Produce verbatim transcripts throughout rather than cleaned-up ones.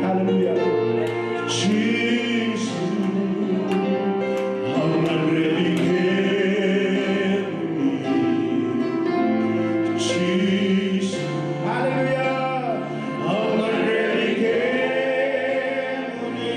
Hallelujah. Jesus, au gadrevi kemuni. Jesus, hallelujah. Au gadrevi kemuni.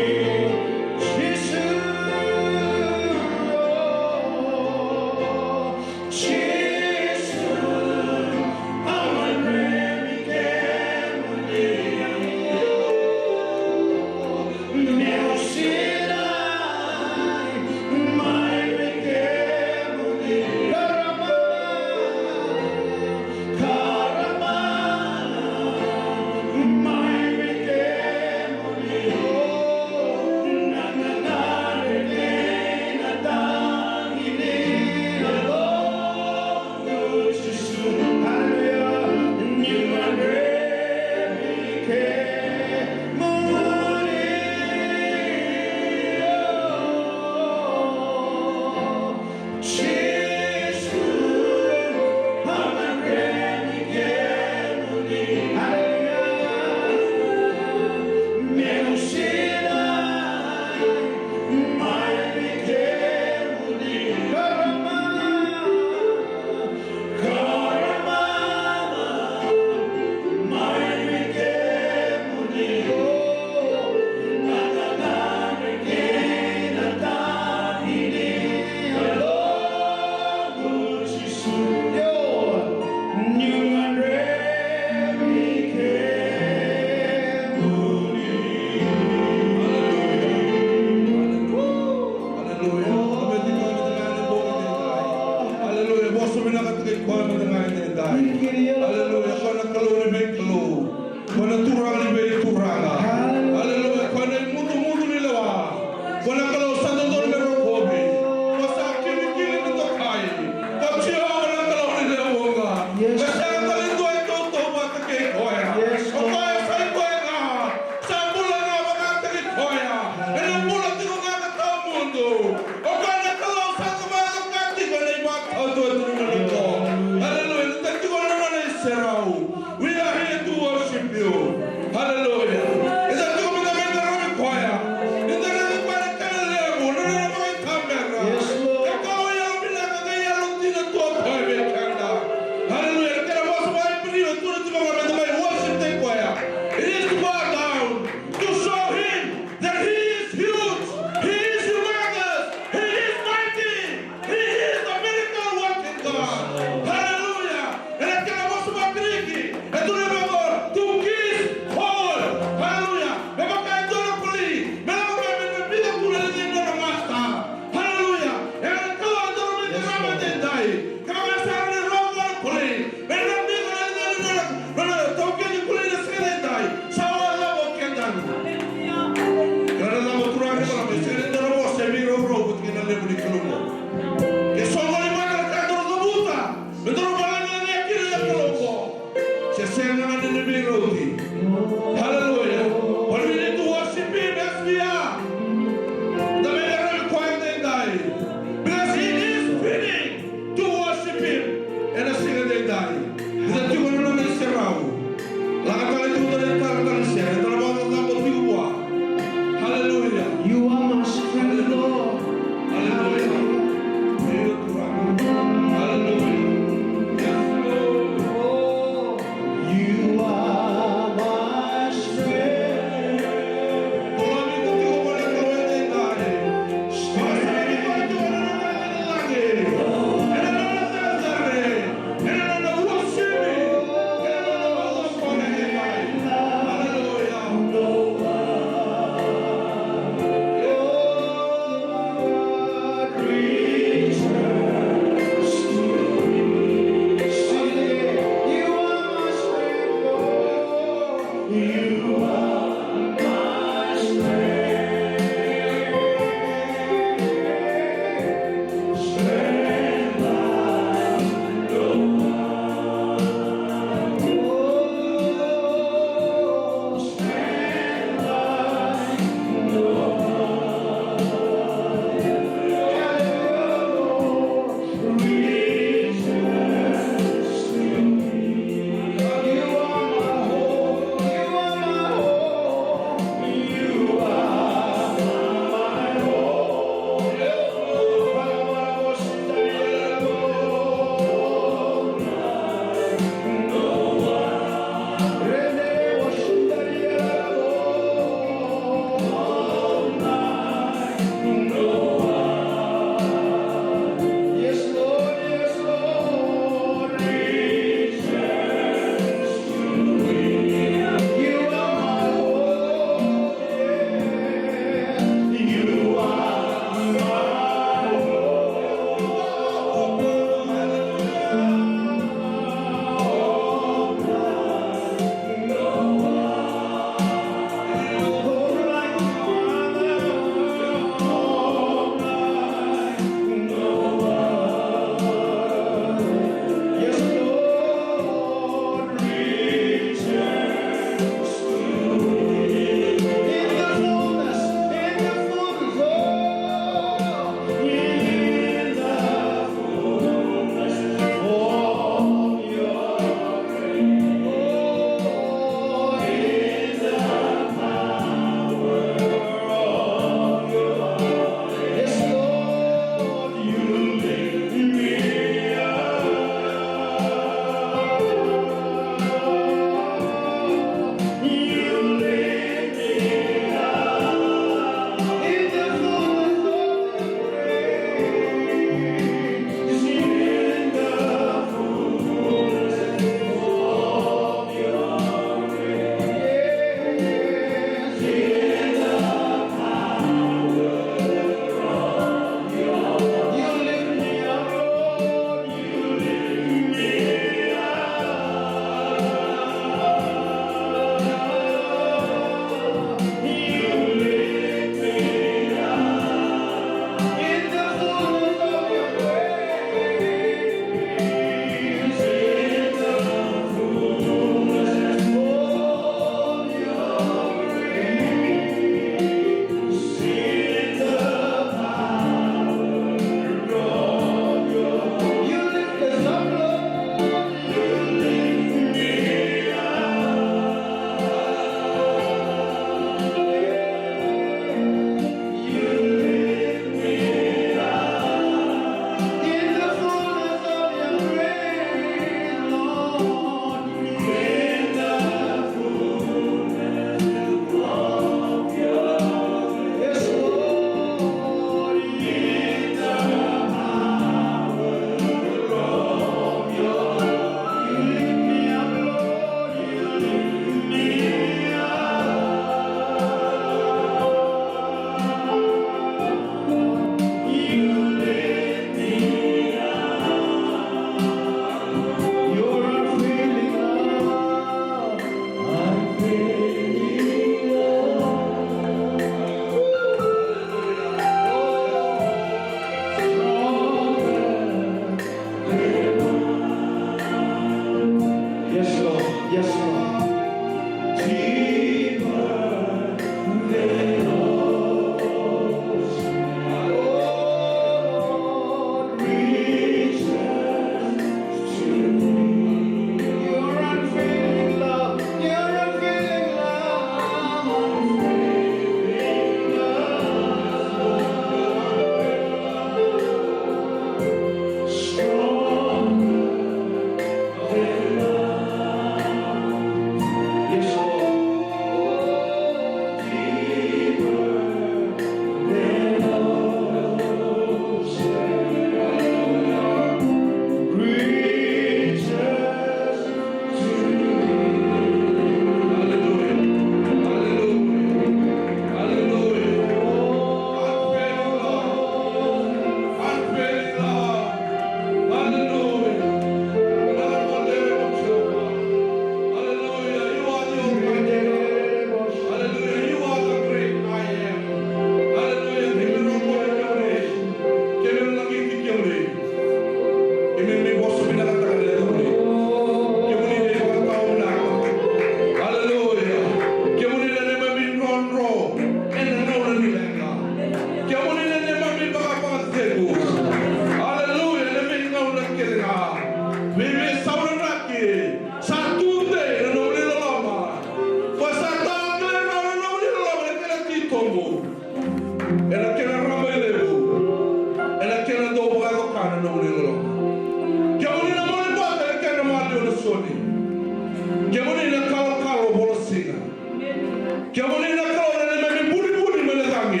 Kemuni na Kalou na neimami vunivuni mai na cagi.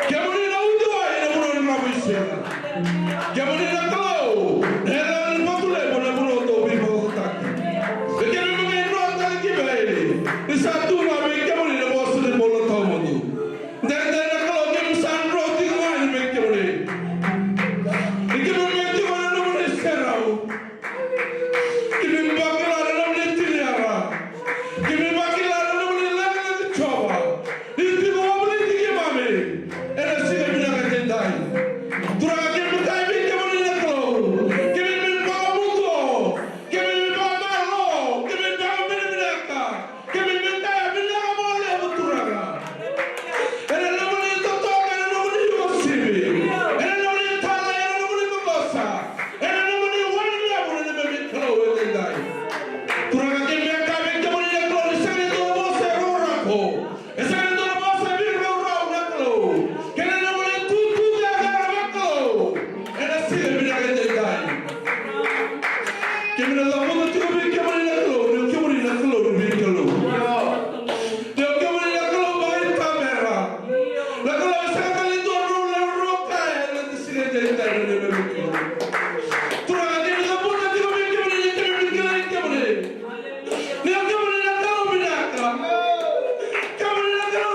Kemuni na uciwai ena vanua ni ravu i Sera. Kemuni na Kalou na yaca ni vatu levu ena vanua tou veivakarautaki. Me keimami qai dro tale ki vei ni sa tu ga vei kemuni na vosa ni bula tawamudu. Daidai na Kalou keimami sa dro tiko ga yani vei kemuni. Ni keimami mai tiko ena nomuni serau. Keimami vakila na nomuni tiniara. Keimami vakila na nomuni lagilagi Jiova. Ni tiko wavoliti keimami ena siga vinaka edaidai. Turaga keimami kaya vei kemuni na Kalou. Keimami vakamuduo. Keimami vakamalo. Keimami vakavinavinaka. Keimami kaya vinaka vakalevu Turaga. Ena nomuni totoka, ena nomuni uasivi. Ena nomuni tala, ena nomuni vosa. Ena nomuni wai levu na neimami Kalou edaidai. Turaga keimami kaya vei kemuni na Kalou ni sega ni dua na vosa e rauta. E sega ni dua na vosa e veiraurau na Kalou. Kei na nomuni tutu cecere na Kalou. Ena siga vinaka edaidai. Keimami na cavuta tiko vei kemuni na Kalou, ni o kemuni na Kalou ni veikalou. Ni o kemuni na Kalou vakaitamera. Na Kalou e sega tale ni dua na rau levu rau kaya ena siga edaidai na neimami Kalou. Turaga keimami cavuta tiko vei kemuni ni keimami kilai kemuni. Ni o kemuni na Kalou vinaka. Kemuni na Kalou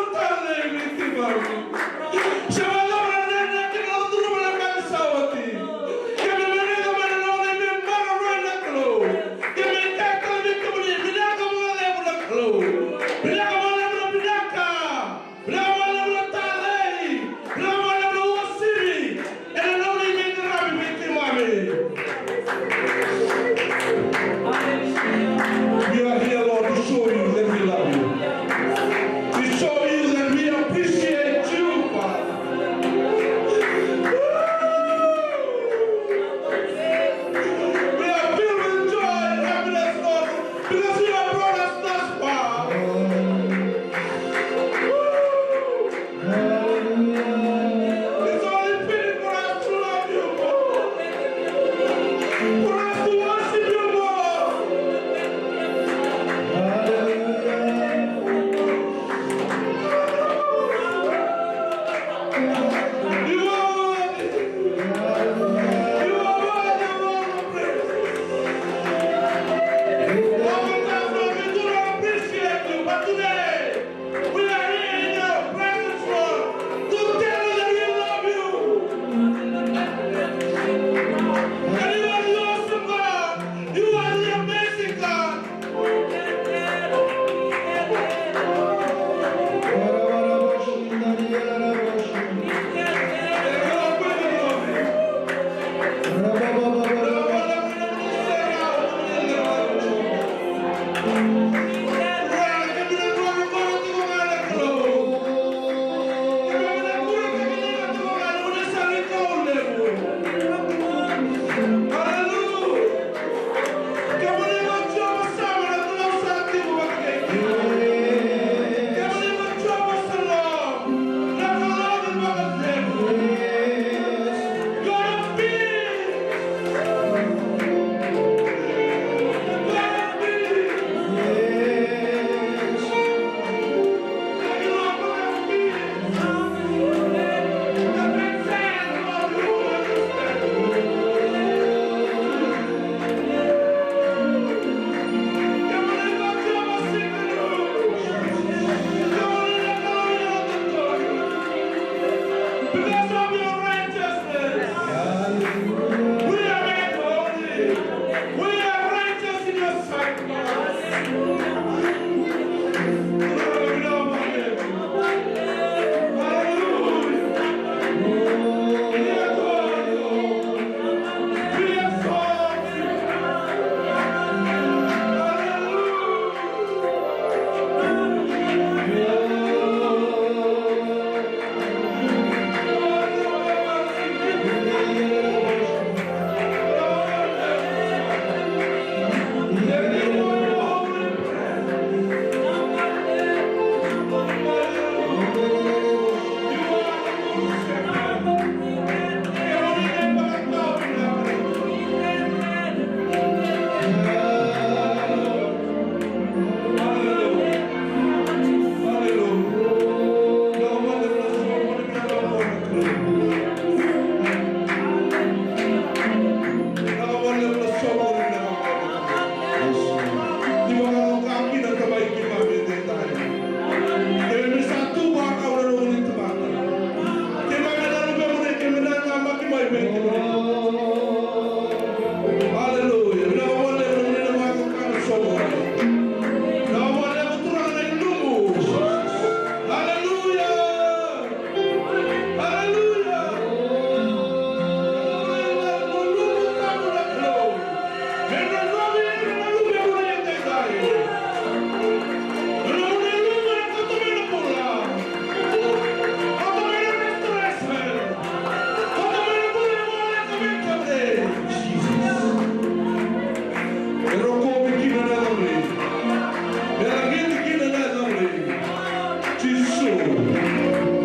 Emeni.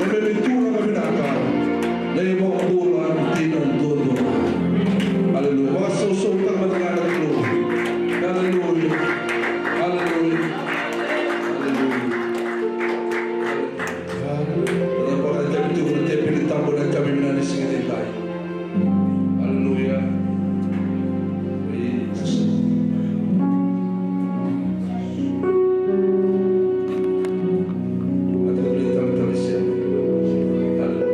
Turaga vinaka, na iVakabula dina duadua. Aleluya. Vakasausautaka mada ga na Kalou. Aleluya. Aleluya. Aleluya. Aleluya. Eda vakaraitaka tiko na tepeli tabu ena yakavi vinaka ni siga edaidai. Aleluya. Praise the Lord. Aleluya.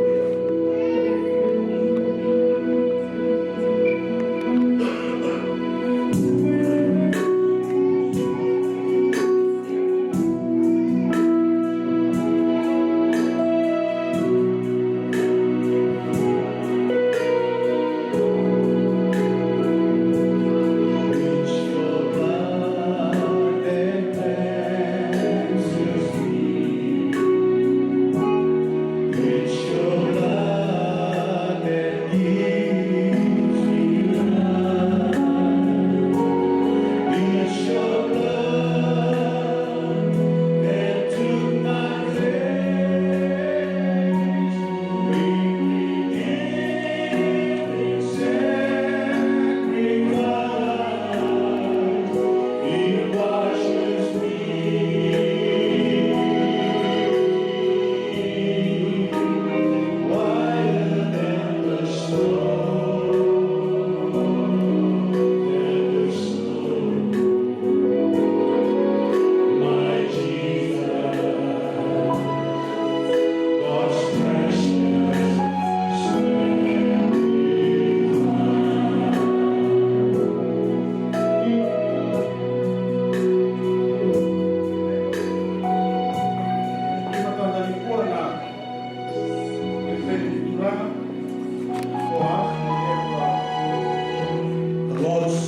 The Lord's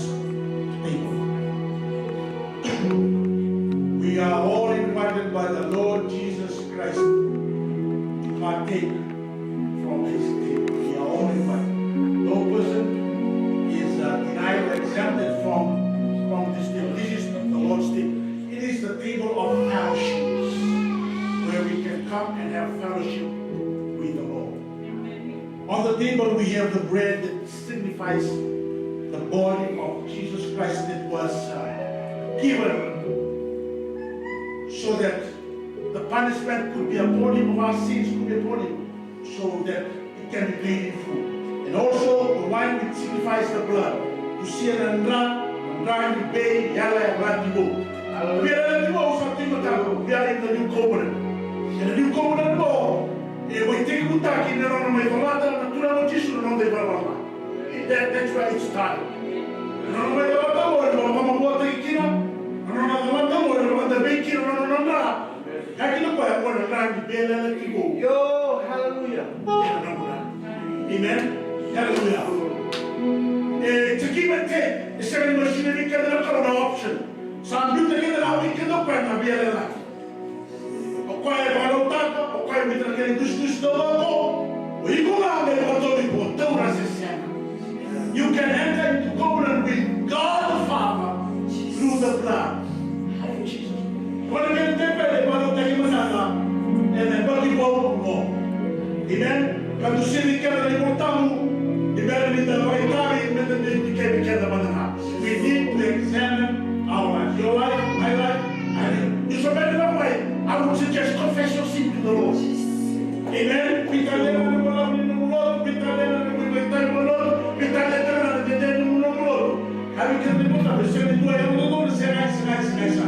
table. We are all invited by the Lord Jesus Christ to partake from this table. We are all invited. No person is, uh, denied or exempted from, from this table. This is the Lord's table. It is the table of fellowships where we can come and have fellowship with the Lord. On the table, we have the bread that signifies the body of Jesus Christ that was, uh, given so that the punishment could be upon him, of our sins could be upon him, so that it can be paid in full. And also the wine, which signifies the blood. Tusia na dra, na dra ni bei yala e Ratu Vou. Vei Ratu Vou sa tu mataka, we are in the new covenant. In the new covenant law, e vakatekivutaki na nona mai calata na Turaga o Jisu na noda ivalavala ca. That, that's where it started. Na nona mai calata oqo, e vakamavoataki kina, na nona calata oqo, e vakadavei kina na nona dra. Kaya kina o koya, oqo na dra ni veiyalayalati vou. Io, hallelujah. Amen. Hallelujah. E, it's a give and take. E sega ni mai solia vei keda na Kalou na option. Sa biuta keda na, vei keda o koya na veiyalayalati. O koya e vakarautaka, o koya e biuta na kena idusidusi taucoko. O iko ga me vakatauvi iko, taura se sega. You can enter into covenant with God the Father through the blood of Jesus. Ko na kena teveli e vakarautaki mada ga ena yabaki vou oqo. Amen. Ka dusia vei keda na iVolatabu, ni bera ni da vakaitavi, me da dikevi keda mada ga. We need to examine our life. Your life, my life, I mean, you so many of my, I would suggest confess your sin to the Lord. Amen. Veitalia na nomu lako ni nomu lotu, veitalia na nomu veitalia ni nomu lotu, veitalia tale ga na dede ni nomu lotu. Ka vei keda na iVolatabu, e sega ni dua e yaco dodonu, sega, sega, sega, sega.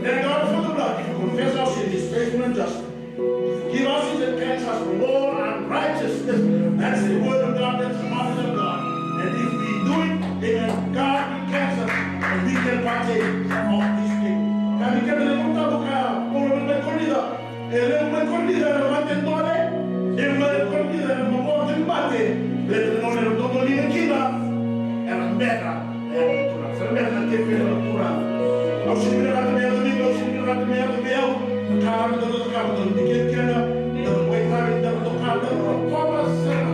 Thank God for the blood. If you confess our sin, He's faithful and just. Forgive us and cleanse us from all unrighteousness. That's the word of God, that's the promise of God. And if we do it, then God will cleanse us and we can partake of this thing. Ka vei keda na iVolatabu ka Paula mai Korinica, e levu mai Korinica era mate dole, levu mai Korinica era mavoa tiko mate, baleta na nona era dodoliga kina, era beta. Sa beta na teveli na Turaga. Au sega ni vinakata me yaco vei iko, au sega ni vinakata me yaco vei au. Na ka rawa ni da cakava, da dikevi keda, da vakaitavi, da toka, da rokova sara.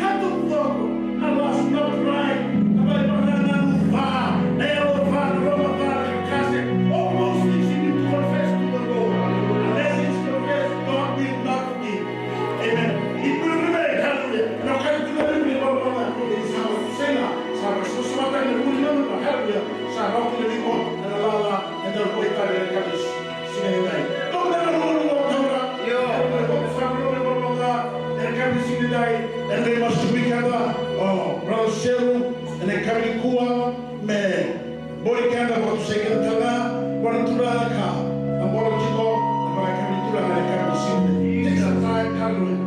Ka tu taucoko na lasu, na pride, na Kua me bori keda, vakatusai keda tale ga vua na Turaga ka na boro tiko na vakayakavi ni Turaga ena yakavi ni siga. Take some time, hallelujah.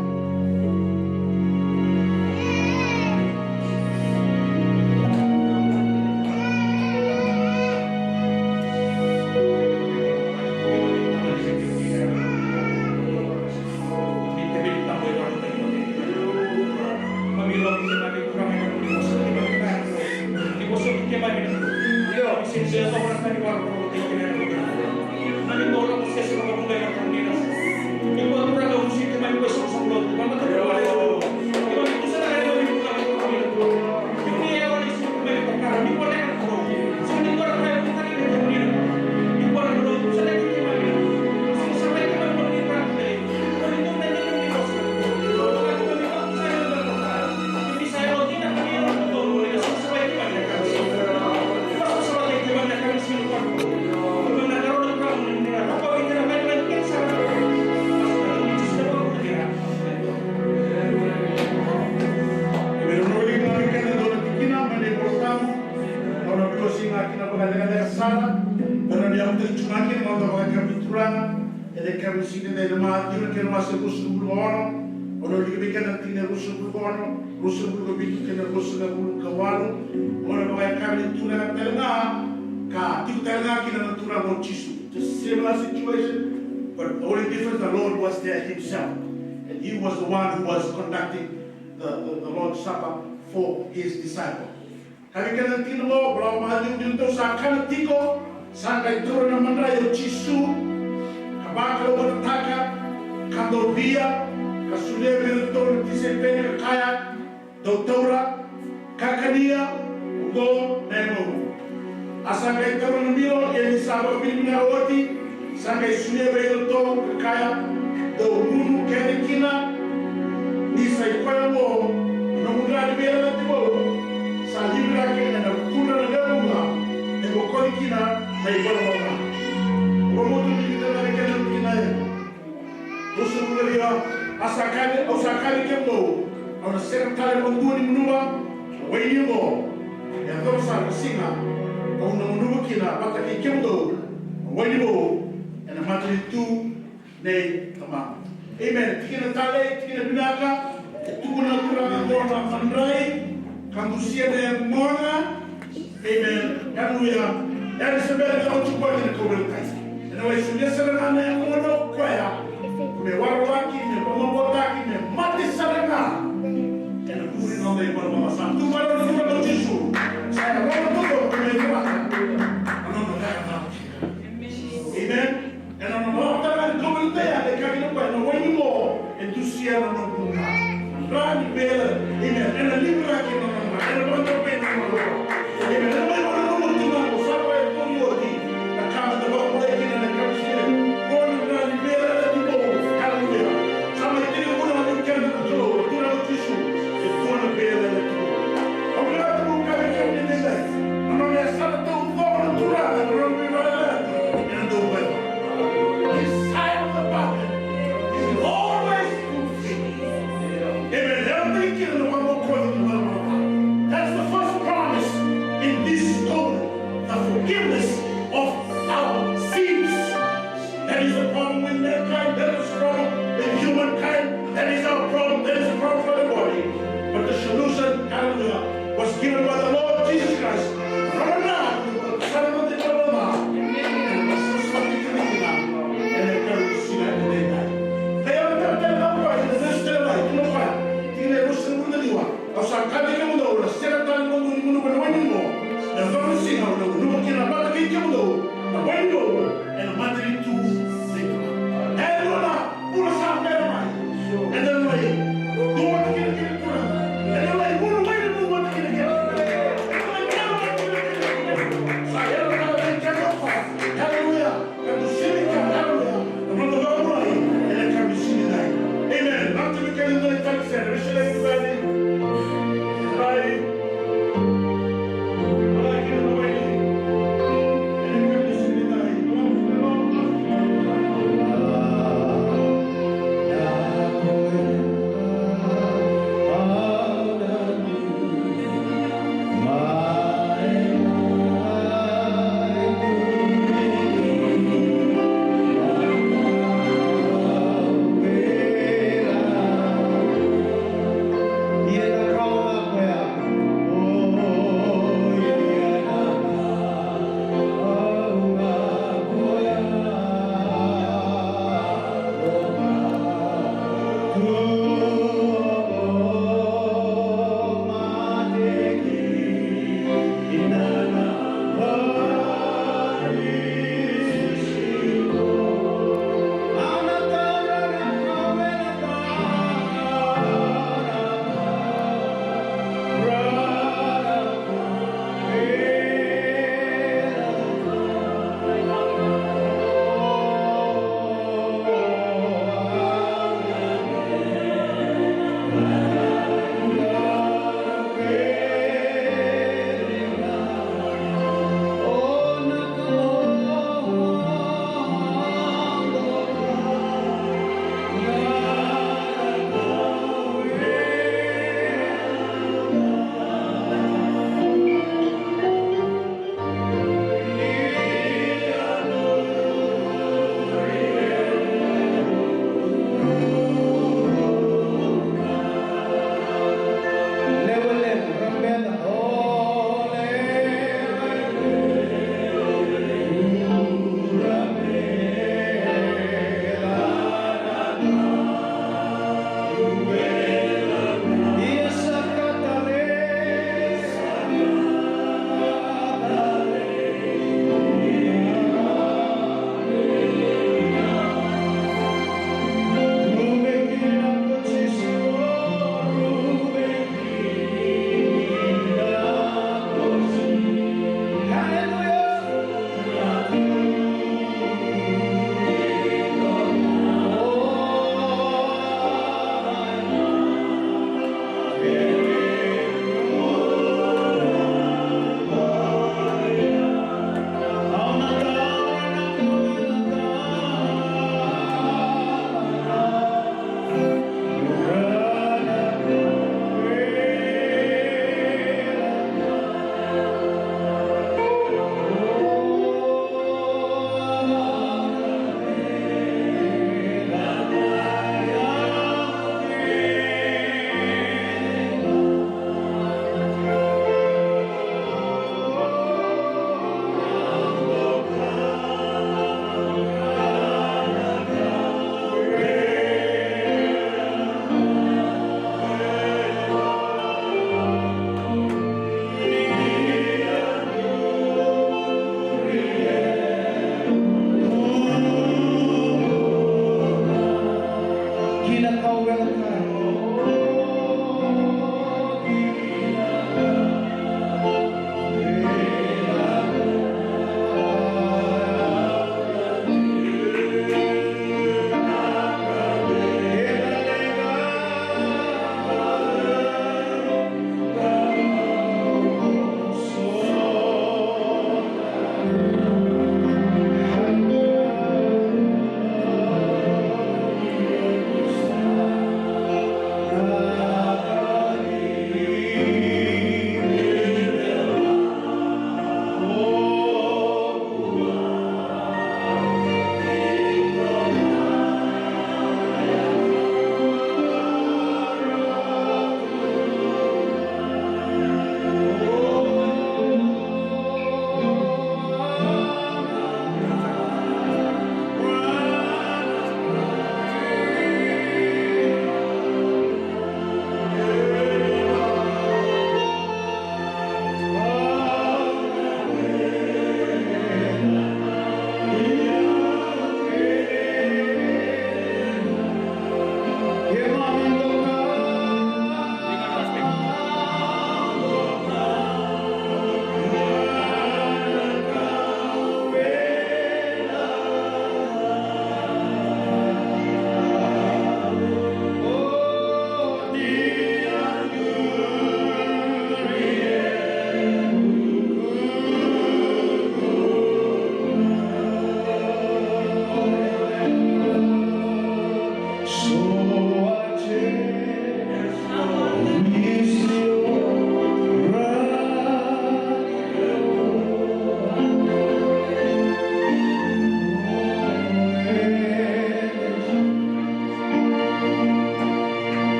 Ena nona wiliki na wekada e dua na tikina mai na iVolatabu, au na veiwasei ga kina vakalekaleka sara, me rawa ni yavu tale tu ga kina na noda vakayakavi ni Turaga ena yakavi ni siga edaidai. Maciu na kena wase ruasagavulu ka ono, au na wiliki vei keda na tikina e ruasagavulu ka ono, ruasagavulu ka vitu kei na ruasagavulu ka walu. Au na vakayakavi ni Turaga tale ga, ka tiko tale ga kina na Turaga o Jisu. It's a similar situation, but the only difference, the Lord was there himself. And he was the one who was conducting the, the, the Lord's Supper for his disciple. Ka vei keda na tikina oqo, bula vakaliuliu, ni ratou sa kana tiko, sa qai taura na madrai o Jisu, ka vakalougatataka, ka dovia, ka solia vei iratou na tisaipeli ka kaya, "Dou taura, ka kania, oqo na yagoqu." A sa qai taura na milo, ia ni sa vakavinavinaka oti, sa qai solia vei iratou ka kaya, "Dou gunu kece kina, ni sa i koya oqo na noqu dra ni veiyalayalati vou, sa liviraki ena kudra na lewe vuqa, me bokoci kina na ivalavala ca." Au vakabauta ni kila na kena tikina e Au sa kaya, au sa kaya vei kemudou, au na sega tale vakadua ni gunuva na waini oqo me yacova sara na siga au na gunuva kina vata kei kemudou na waini vou ena matanitu nei Tamaqu. Amen. Tikina talei, tikina vinaka. E tukuna na Turaga oqo na madrai ka dusia na yagona. Amen. Hallelujah. Elisabeta e lako tiko ena kauveilatai. Ena wai solia sara ga na yagona o koya me waraki, me vakamavoataki, me mate sara ga. Ena muri na noda ivalavala ca. Sa tu vale na Turaga o Jisu. Sa yaco na Turaga me cakava na noda ivalavala ca. Amen. Ena nona lako tale ga ni kauveilatai, e kaya kina o koya, na waini oqo e dusia na noqu dra ni veiyalayalati. Amen. Ena liviraki na nona dra. Ena vakadabera na nona dra. Amen. Ena mai vakananuma tu ga o sa vakayacori oti na ka meda vakabulai kina ena yakavi ni siga. Qo na dra ni veiyalayalati vou. Hallelujah. Sa mai tekivuna vei keda na Kalou, na Turaga o Jisu. E dua na veiyalayalati.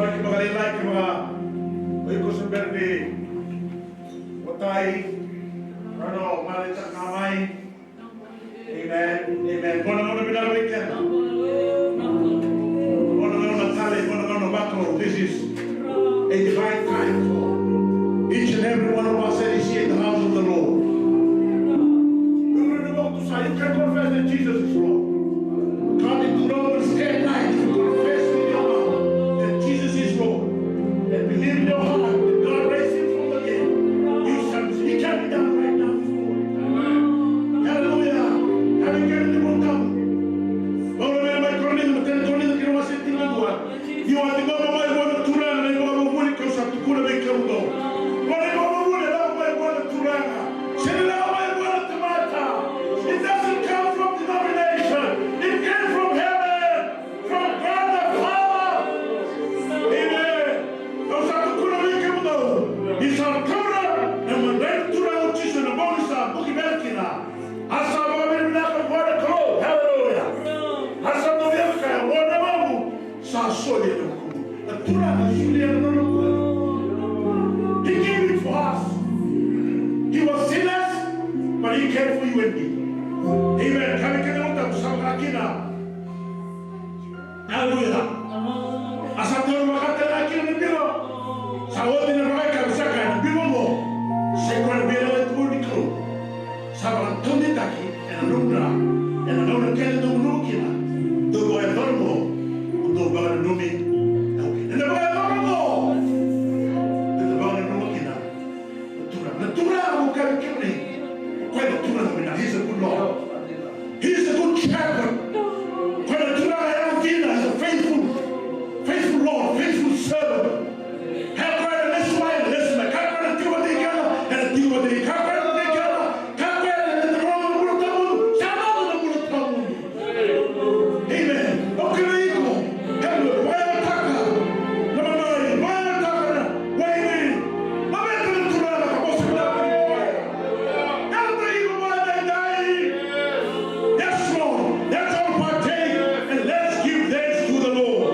Vakalailai kei vaka o iko se bera ni votai, rano marautaka mai. Amen. Amen. Qo na gauna vinaka vei keda. Qo na gauna tale, qo na gauna vakalo. This is a divine time for each and every one of us that is here in the house of the Lord. You can confess that Jesus is Lord. According to Romans ten nine, if you confess with your mouth that Jesus is Lord and believe in your heart that God raised him from the dead, you shall, it can be done right now. Hallelujah. Having given the book down. Paula mai Korinica, matai ni Korinica, kei na wase tinikadua. Ni o a ciqoma mai vua na Turaga na ivakavuvuli kau sa tukuna vei kemudou. Vua na ivakavuvuli e lako mai vua na Turaga. Sega ni lako mai vua na tamata. It doesn't come from denomination. It came from heaven, from God the Father. Amen. Kau sa tukuna vei kemudou, ni sa taura na madrai ni Turaga o Jisu ena bogi sa vuki bera kina. A sa vakavinavinaka vua na Kalou. Hallelujah. A sa dau via kaya, vua na mamu sa solia na vukumu. Na Turaga solia na nona vukumu. He gave it for us. He was sinless, but he cared for you and me. Amen. Kami kena uta sa vakakina. Hallelujah. A sa taura vakatale ga kina na bilo. Sa oti na vakayakavi sa kaya na bilo qo. Sa i koya na veiyalayalati vou ni Kalou. Sa vakataudeitaki ena nomu dra, ena gauna kece dou nanuma kina. Dou vakayacora qo, dou vakananumi. Ena vakayacora qo, dou vakananuma kina. Na Turaga, na Turaga mo kaya vei kemuni. Koya na Turaga vinaka, he's a good Lord. He's a good shepherd. Koya na Turaga e yawa dina, he's a faithful, faithful Lord, faithful servant. Kaya koya na lesu mai, lesu mai. Kaya koya na tiko vata kei keda, ena tiko vata kei keda. Kaya koya na tiko vata kei keda, kaya koya na lako ena bula tawamudu, sa lako ena bula tawamudu. Amen. Au kaya vei iko, hallelujah. Vakayagataka na madrai, vakayagataka na waini. Laveta na Turaga ka vosa vinaka vei koya. Yalataki iko vakaedaidai. Yes, Lord. Let's all partake and let's give thanks to the Lord.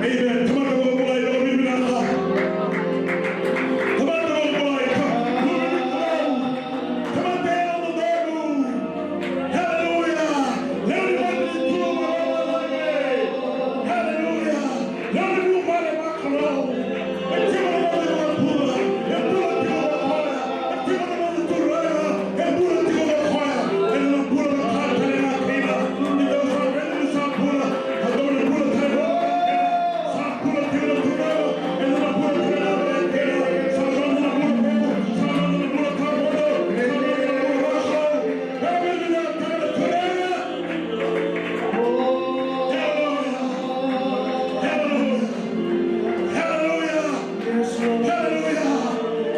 Amen. Tamata vakabulai, vakavinavinaka. Tamata vakabulai. Tamata vakabulai. Hallelujah. Hallelujah. Hallelujah. Hallelujah. Hallelujah.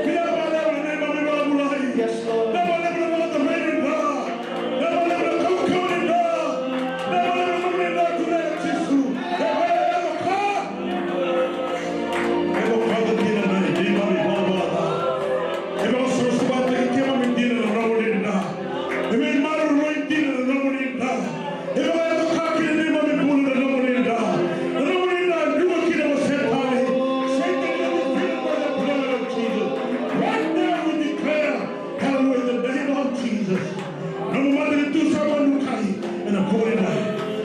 Vinaka vakalevu na neimami vakabulai. Yes, Lord. Vinaka vakalevu na vakatavai ni dra. Vinaka vakalevu na kaukauwa ni dra. Vinaka vakalevu na nomuni dra, Turaga Jisu. E vakayaco ka. E vakayaco dina na neimami valavala ca. E vakasavasavataki keimami dina na nomuni dra. E veimaroroi dina na nomuni dra. E vakayaco ka kina neimami bula na nomuni dra. Na nomuni dra e druka kina o Setani. Satan, you are defeated by the blood of Jesus. Right now we declare, hallelujah, in the name of Jesus. Nomu matanitu sa vakadukai ena vuku ni dra.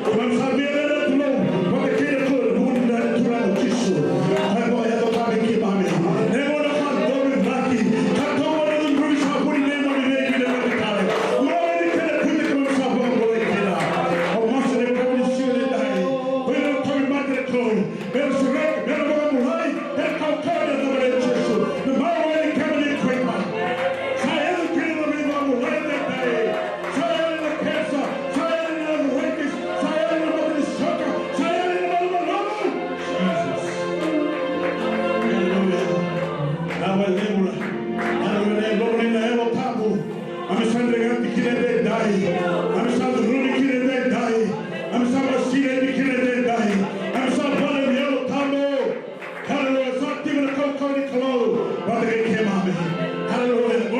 Keimami sa via raica na Kalou vata kei na Kalou ena vuku ni dra ni Turaga o Jisu. Ka vakayaco ka vei keimami. Ena gauna ka donu na caki, ka donu na cudruvi sa vu ni neimami veivinakati. Ura ni kena kuita keimami sa vakabulai kina. Au masu ena yakavi ni siga edaidai. Ko ira na tauvimate na Kalou. Me ra sureta, me ra vakabulai, me ra kaukauwa ena yacamuni Jisu. Me maroroi kemuni na kuita. Sa yali kina na veivakabulai edaidai. Sa yali na kenisa, sa yali na arthritis, sa yali na mata ni stroke, sa yali na malumalumu. Jesus. Hallelujah. Na vakalevu na, na nomuni na Yalo Tabu. Keimami sa dregati kina edaidai. Keimami sa curumi kina edaidai. Keimami sa vakasinaiti kina edaidai. Keimami sa vale ni Yalo Tabu. Hallelujah. Sa tiko na kaukauwa ni Kalou vata kei keimami. Hallelujah.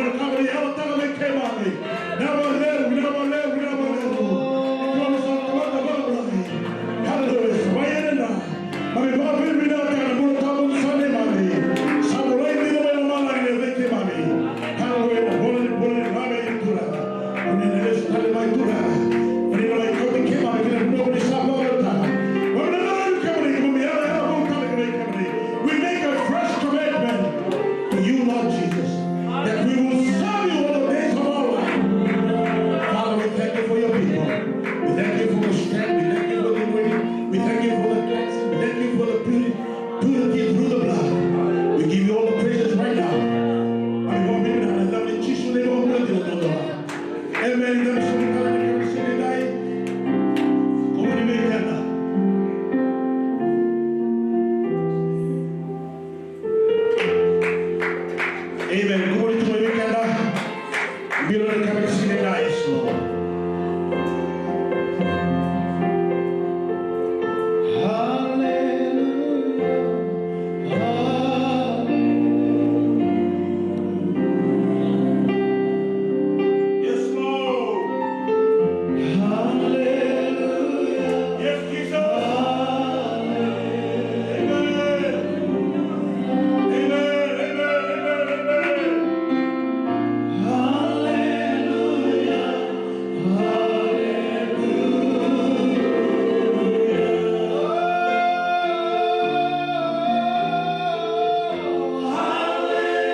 Jesus, that we will serve you all the days of our life. Father, we thank you for your people. We thank you for the strength. We thank you for the grace. We thank you for the cleansing. We thank you for the purity, purity through the blood. We give you all the praises right now. Amen. Amen. Kumuni tu mai vei keda. Bilo na ka me sini na iso. Hallelujah. Hallelujah. Yes, Lord. Hallelujah. Yes, Jesus. Amen. Amen, amen, amen, amen. Hallelujah, hallelujah, hallelujah.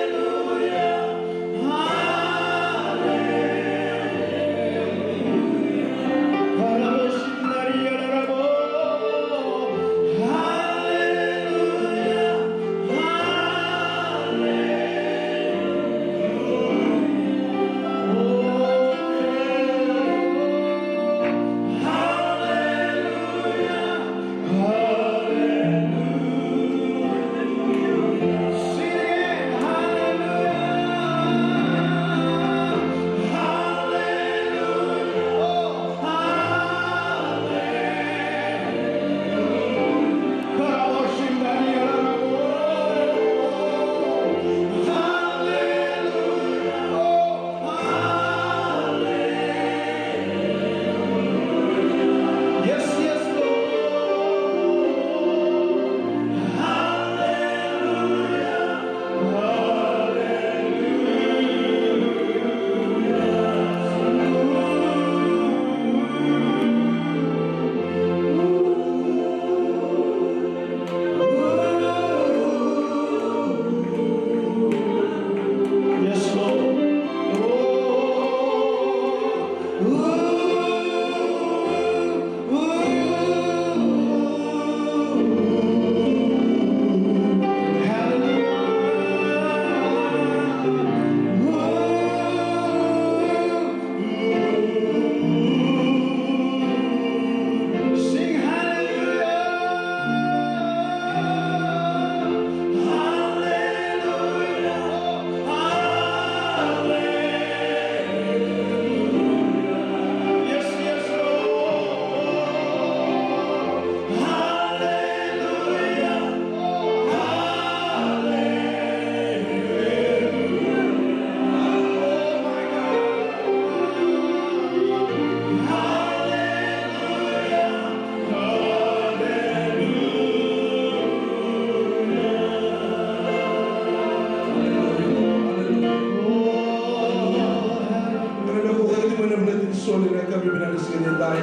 Soli na ka bibi na siga ni dai.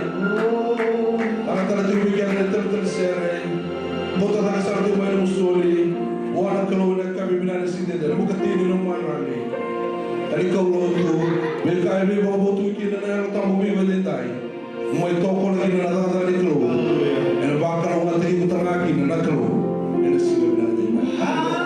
Ana tara tiko vei keda na talatala sere. Bota taka sara tiko mai na soli. Vua na Kalou na ka bibi na siga ni dai. Na bukatini na marani. Ani kaulotu. Veika e veivakavotu kina na Yalo Tabu vei keda ni dai. Mai tokona kina na cakacaka ni Kalou. Ena vakalougatataki iko tale ga kina na Kalou. Ena siga vinaka. Hallelujah.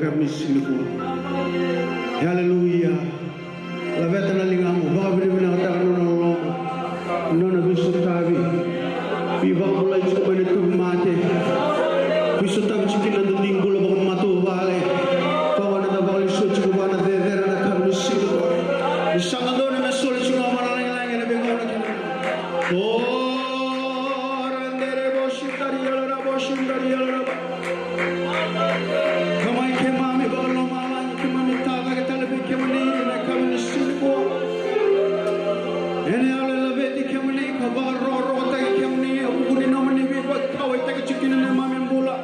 Yakavi ni siga nikua. Haleluya. Laveta na ligamu, vakavinavinakataka na nona loloma, na nona veisotavi. Veivakabulai tiko mai na tauvimate. Veisotavi tiko kina na dodonu ni bula vakamatavuvale. Ka vaka na vakalesui tiko vua na cecere na yakavi ni siga nikua. Ni sa dodonu me soli tiko mai na lagilagi ena veigauna kece. O randere bosi tari yala na bosi tari yala na. Ka mai keimami vakalomalagi, keimami tacake tale vei kemuni ena yakavi ni siga nikua. Ena yalo e laveti kemuni ka vakarokorokotaki kemuni, e vuku ni nomuni veivakauqeti tiko kina neimami bula.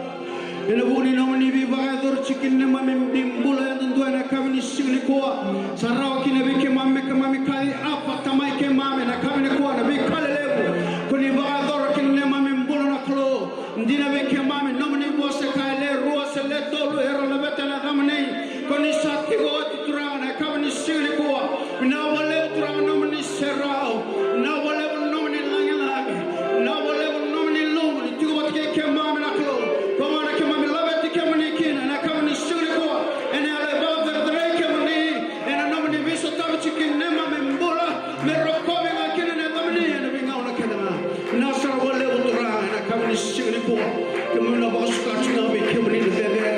Ena vuku ni nomuni veivakayacori tiko kina neimami bula yadudua ena yakavi ni siga nikua. Sa rawa kina vei keimami me keimami kaci apa tamai keimami ena yakavi nikua na veika lelevu ko ni vakayacora kina neimami bula na Kalou. Dina vei keimami nomuni vosa e kaya, le rua se le tolu era laveta ena yacamuni, ko ni sa tiko oti Turaga na yakavi ni siga nikua. Vinaka vakalevu Turaga nomuni serau. Vinaka vakalevu nomuni lagilagi. Vinaka vakalevu nomuni luvu ni tiko vata kei keimami na Kalou. Ko gona keimami laveti kemuni kina na yakavi ni siga nikua. Ena yalo e vakacerecerei kemuni. Ena nomuni veisotavi tiko kina neimami bula, me rokovi ga kina na yacamuni ena veigauna kece ga. Vinaka sara vakalevu Turaga ena yakavi ni siga nikua. Keimami na vakasuka tiko ga vei kemuni na cecere.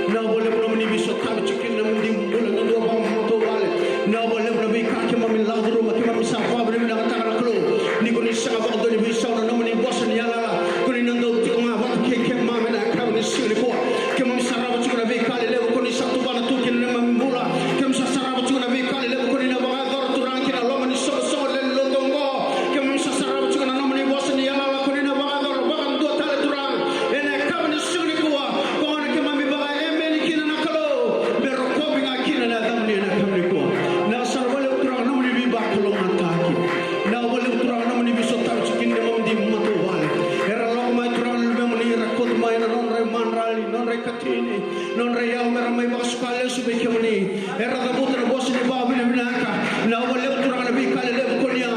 Vinaka vakalevu nomuni veisotavi tiko kina nomuni bula na dua vakamatavuvale. Vinaka vakalevu na veika keimami lako curuma, keimami sa vakavinavinakataka na Kalou. Ni ko ni sega vakadua ni veisau na nomuni vosa ni yalayala. Ko ni na dau tiko ga vata kei keimami na yakavi ni siga nikua. Keimami sarava tiko na veika lelevu ko ni sa tuvana tu kina neimami bula. Keimami sa sarava tiko na veika lelevu ko ni na vakayacora Turaga kina loma ni soqosoqo lewe ni lotu oqo. Keimami sa sarava tiko na nomuni vosa ni yalayala ko ni na vakayacora vakadua tale Turaga. Ena yakavi ni siga nikua, ko gona keimami vakaemeni kina na Kalou. Me rokovi ga kina na yacamuni ena yakavi nikua. Vinaka sara vakalevu Turaga nomuni veivakalougatataki. Vinaka vakalevu Turaga nomuni veisotavi tiko kina neimami matavuvale. Era lako mai Turaga na luvemuni, era kauta mai na nodra imadrali, nodra ikatini, nodra iyau, mera mai vakasuka lesu vei kemuni. Era cavuta na vosa ni vakavinavinaka. Vinaka vakalevu Turaga na veika lelevu ko ni a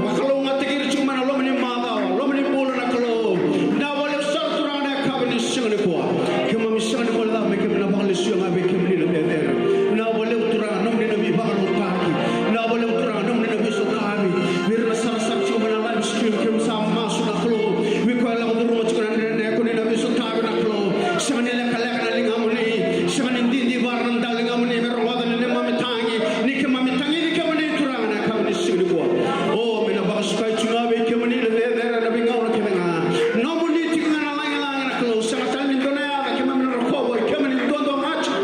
vakalougatataki ira tiko mai na loma ni macawa, loma ni bula na Kalou. Vinaka vakalevu sara Turaga na yakavi ni siga nikua. Keimami sega ni guilecava me keimami na vakalesuya ga vei kemuni na cecere. Vinaka vakalevu Turaga nomuni na veivakalougatataki. Vinaka vakalevu Turaga nomuni na veisotavi. Vei ira na sarasara tiko mai na live stream, keimami sa masu na Kalou. Vei koya e lako curuma tiko na dredre, ko ni na veisotavi na Kalou. Sega ni lekaleka na ligamuni. Sega ni didivara na daligamuni me rogoca na neimami tagi. Ni keimami tagici kemuni Turaga na yakavi ni siga nikua. O, me na vakasukai tu ga vei kemuni na cecere na veigauna kece ga. Nomuni tiko ga na lagilagi na Kalou. Sega tale ni dua na yaca keimami na rokova, o kemuni duadua ga tiko.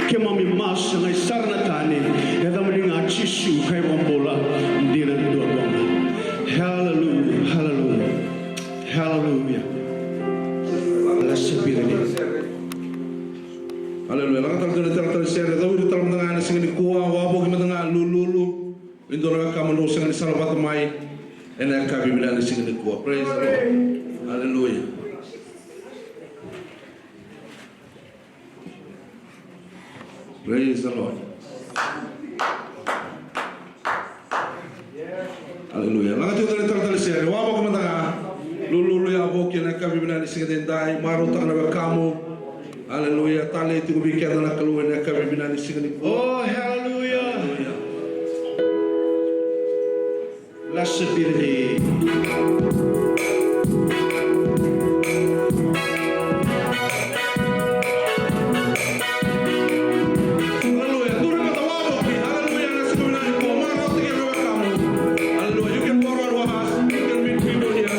Keimami masu ga i sara na tani. Yacamuni ga Jisu ka iVakabula dina duadua ga. Haleluya, haleluya, haleluya. Blessed be the name. Haleluya. Lako tale tu na italatala sere, cau ira tale mada ga ena siga nikua, wavoki mada ga, lululu. E dua na wekamu drau sega ni salavata mai ena yakavi vinaka ni siga nikua. Praise the Lord. Haleluya. Praise the Lord. Haleluya. Lako tiko tale na italatala sere, wavoki mada ga, lululu, yavoki ena yakavi vinaka ni siga edaidai, marautaka na wekamu. Haleluya. Talei tiko vei keda na Kalou ena yakavi vinaka ni siga nikua. Oh, haleluya. Haleluya. Blessed be the name. Haleluya. Duri mada, wavoki. Haleluya. Na siga vinaka nikua, marautaki na wekamu. Haleluya. You can go around with us. You can meet people here.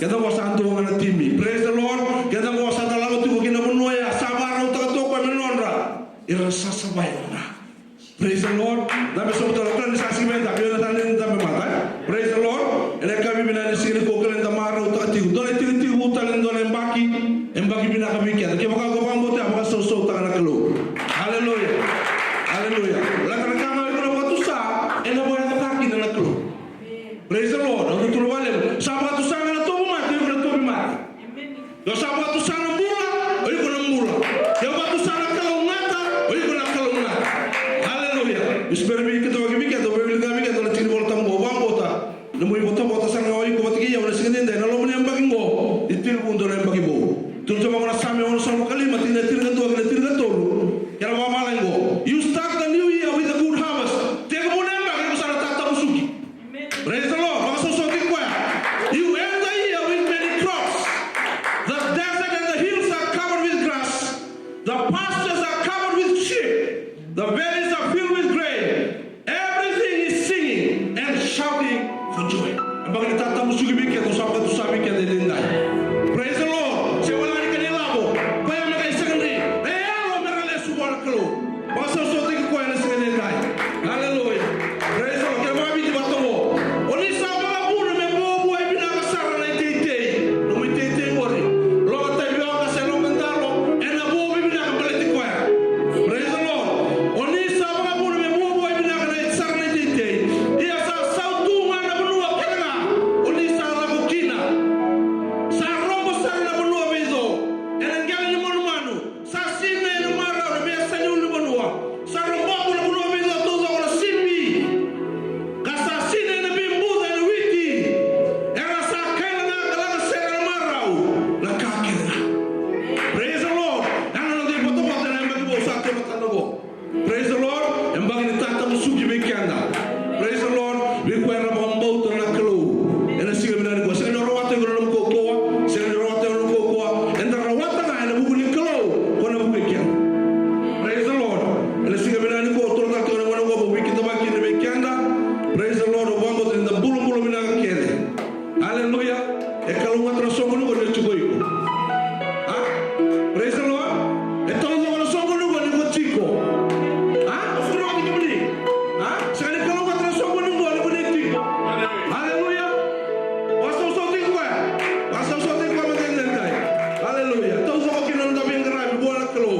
Keda qo sa dua ga na timi. Praise the Lord. Keda qo sa da lako tiko ki na vanua ya, sa vakarautaka toka o koya me nodra. Ira sa savai ga. Praise the Lord. Dabe sobu tale, o kila ni sa sigi mai dabe, o na tale ni dabe mata, e? Praise the Lord. Ena yakavi vinaka ni siga nikua, o kila ni da marautaka tiko. Dua na itikotiko tale, dua na yabaki, yabaki vinaka vei keda. Kevaka ko vakabauta ya, vakasausautaka na Kalou. Hallelujah. Hallelujah. Lako na ka ga o iko na vakatusa, ena vakayacataka kina na Kalou. Praise the Lord. Au tukuna vakalevu. Sa vakatusa ga na tauvimate, o iko na tauvimate. Ke o sa vakatusa na bula, o iko na bula. Ke o vakatusa na kalougata, o iko na kalougata. Hallelujah. Ni se bera ni veikidavaki vei keda, au veiwilika vei keda na tiki ni Volatabu qo, vakabauta. Na nomu ivotavota sara ga o iko vata kei au ena siga edaidai, na loma ni yabaki qo, ni tekivu dua na yabaki vou. Tukuna tiko vaqo na Same onosagavulu ka lima, tikina e tinikadua kei na tinikatolu. Kena vakavalagi qo. You start the new year with a good harvest. Tekivu na yabaki, iko sa na tatamusuki. Praise the Lord. Vakasausautaki koya. You end the year with many crops. The desert and the hills are covered with grass. The pastures are covered with sheep. The valleys are filled with grain. Everything is singing and shouting for joy. Yabaki ni tatamusuki vei keda, sa vakatusa vei keda edaidai. Praise the Lord. Se wale ga ni ka ni lavo. Koya me qai sega ni. E yalo me ra lesu vua na Kalou. Vakasausautaki koya ena siga edaidai. Hallelujah. Praise the Lord. Kena vakaviti vata qo. O ni sa vakavuna me vuavuai vinaka sara na iteitei. Nomu iteitei qori. Loga tavioka se loga dalo. Ena vuavuai vinaka baleti koya. Praise the Lord. O ni sa vakavuna me vuavuai vinaka na sara na iteitei. Ia sa sautu ga na vanua kece ga. O ni sa lako kina. Sa rogo sara na vanua veico. Ena qele ni manumanu. Sa sinai ena marau na veiyasa ni ulunivanua. Sa rogoca na vanua veico taucoko na sipi. Ka sa sinai na veibuca ena witi. Era sa kaila ga ka laga sere ena marau na ka kece ga. Praise the Lord. Ena noda ivotavota ena yabaki vou sa tu e matada qo. Praise the Lord. Yabaki ni tatamusuki vei keda. Praise the Lord. Vei koya era vakabauta na Kalou. Ena siga vinaka nikua. Sega ni rawata iko na nomu kaukauwa. Sega ni rawata iko na nomu kaukauwa. Eda rawata ga ena vuku ni Kalou ko na vukei keda. Praise the Lord. Ena siga vinaka nikua, au taura tiko na gauna qo meu veikidavaki kina vei keda. Praise the Lord. Au vakabauta ni da bulabula vinaka kece. Hallelujah. E kalougata na soqoni qo ni o tiko iko. A? Praise the Lord. E taucoko na soqoni qo ni o tiko. A? Au sureti kemuni. A? Sega ni kalougata na soqoni qo ni o tiko. Hallelujah. Vakasausautaki koya. Vakasausautaki koya me qai dai. Hallelujah. Taucoko kina na noda veiqaravi vua na Kalou.